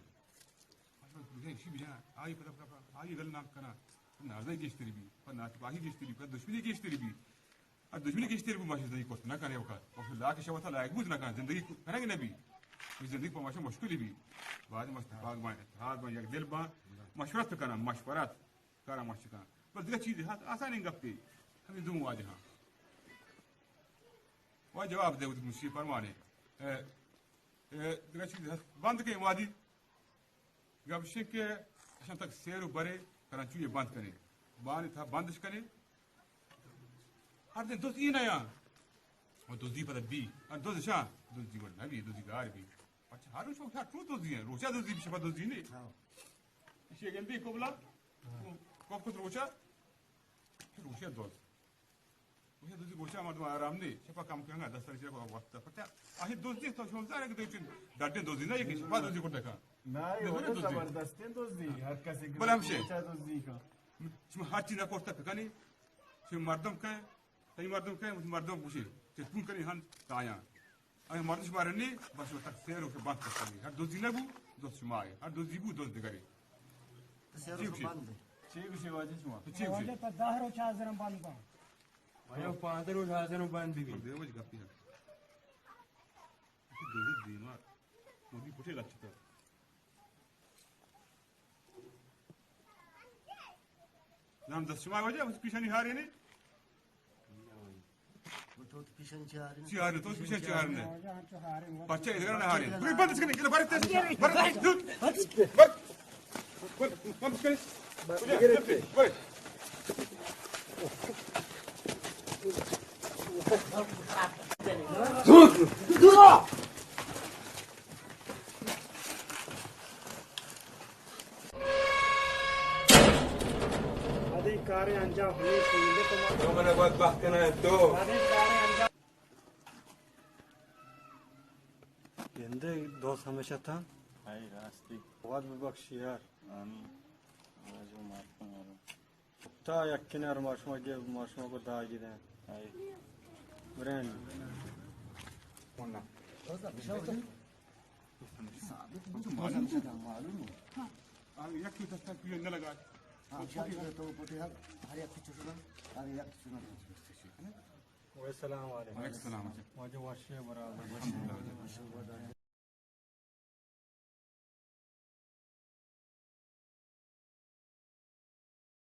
مش بجا شی بجا، آئی پدا پدا پدا، آئی گل نام کنا. نارزائی گیشتری بی، پر ناتپاہی گیشتری بی، پر دشمنی گیشتری بی. ا دشمنی گیشتری بی، مش زندگی کرت نہ کنے وقت. مش لاکھ شوتا لائق بود نہ کن، زندگی کرنگ نہ بی. زندگی پر مش مشکلی بی. بعد مش اتحاد بان، اتحاد بان، یک دل بان، مشورت کنا، مشورت. کارا ماشی کن. بس دگہ چیزے ہست، آسانیں گپے. ہمے دوم واجہاں. واجہ جواب دے، وتی مشی پروانے. اے، اے، دگہ چیزے ہست، بند کن وادی. گپ شے کہ اشان تک سیر و برے، کرنچو یہ بند کنے. بانی تھا بندش کنے. ہر دن دوست یہ نیا. اور دوستی پتہ بی. اور دوست شاہ، دوستی ور نبی، دوستی گار بی. اچھا، ہر روچ وقت ہر روچ دزی ہیں. روچا دزی، شپا دزی نہیں. ہاں. ایشی گندی کوبلا. ہاں. کوب کت روچا. روچا دز. روچا دزی گوشا مردم آرام نہیں. شپا کم کنگا دستر چیرا وقت پتا. آہی دزی تو شما زانے کہ دزی ڈڈے دزی نہ، کہ شپا دزی کو دکا. نہ، یہ دزی وجہ دزی. زبردستیں دزی. ہر کسی بلے ہمشے. روچا دزی کا. شما ہر چیز نہ کرتا کنی. شما مردم کہیں. تئی مردم کئے؟ مردم گوشی، تلفون کنی ہن تایاں. اگہ مردم شما رنی، بس وتا سیر و کہ بند کستگی. ہر دوزی نبو، دوز شما ہے. ہر دوزی بو، دوز دگرے. تو سیر چی و گوشی؟ بند ہے. چی گوشی واجہ شما؟ تو چی گوشی؟ واجہ تا دہ روچ حاضرم بند کن. آیا پانزدہ روچ حاضرم بند بی. بے وجہ گپی ہے. دوزی دیما. مودی پٹے لچتا. نام دست شما واجہ، اس پیشانی ہارے نے؟ تو پیشانی چی ہارے نے؟ چی ہارے، تو پیشانی چی ہارے نے؟ پرچہ ادھر نہ ہارے. تو بند کنے، بند کنے. ادی کارے انجام ہمیں سنگے تو. تو منا بدبخت کنا تو. ادی کارے انجام. گندے دوست ہمیشہ تھا۔ ہائی راستی۔ واد ببخش یار۔ آمین۔ واجو معاف کن یار۔ تا یقین ہر ماشما گے ماشما کو داگی دیں۔ ہائی۔ برین۔ معلوم ہے۔ ہاں، یک دستا کوئی نہ لگا۔ ہاں، تو پوتے ہر، ہر یک چشنا، ہر یک چشنا۔ السلام علیکم۔ وعلیکم السلام۔ واجہ واشی برابر۔ الحمدللہ۔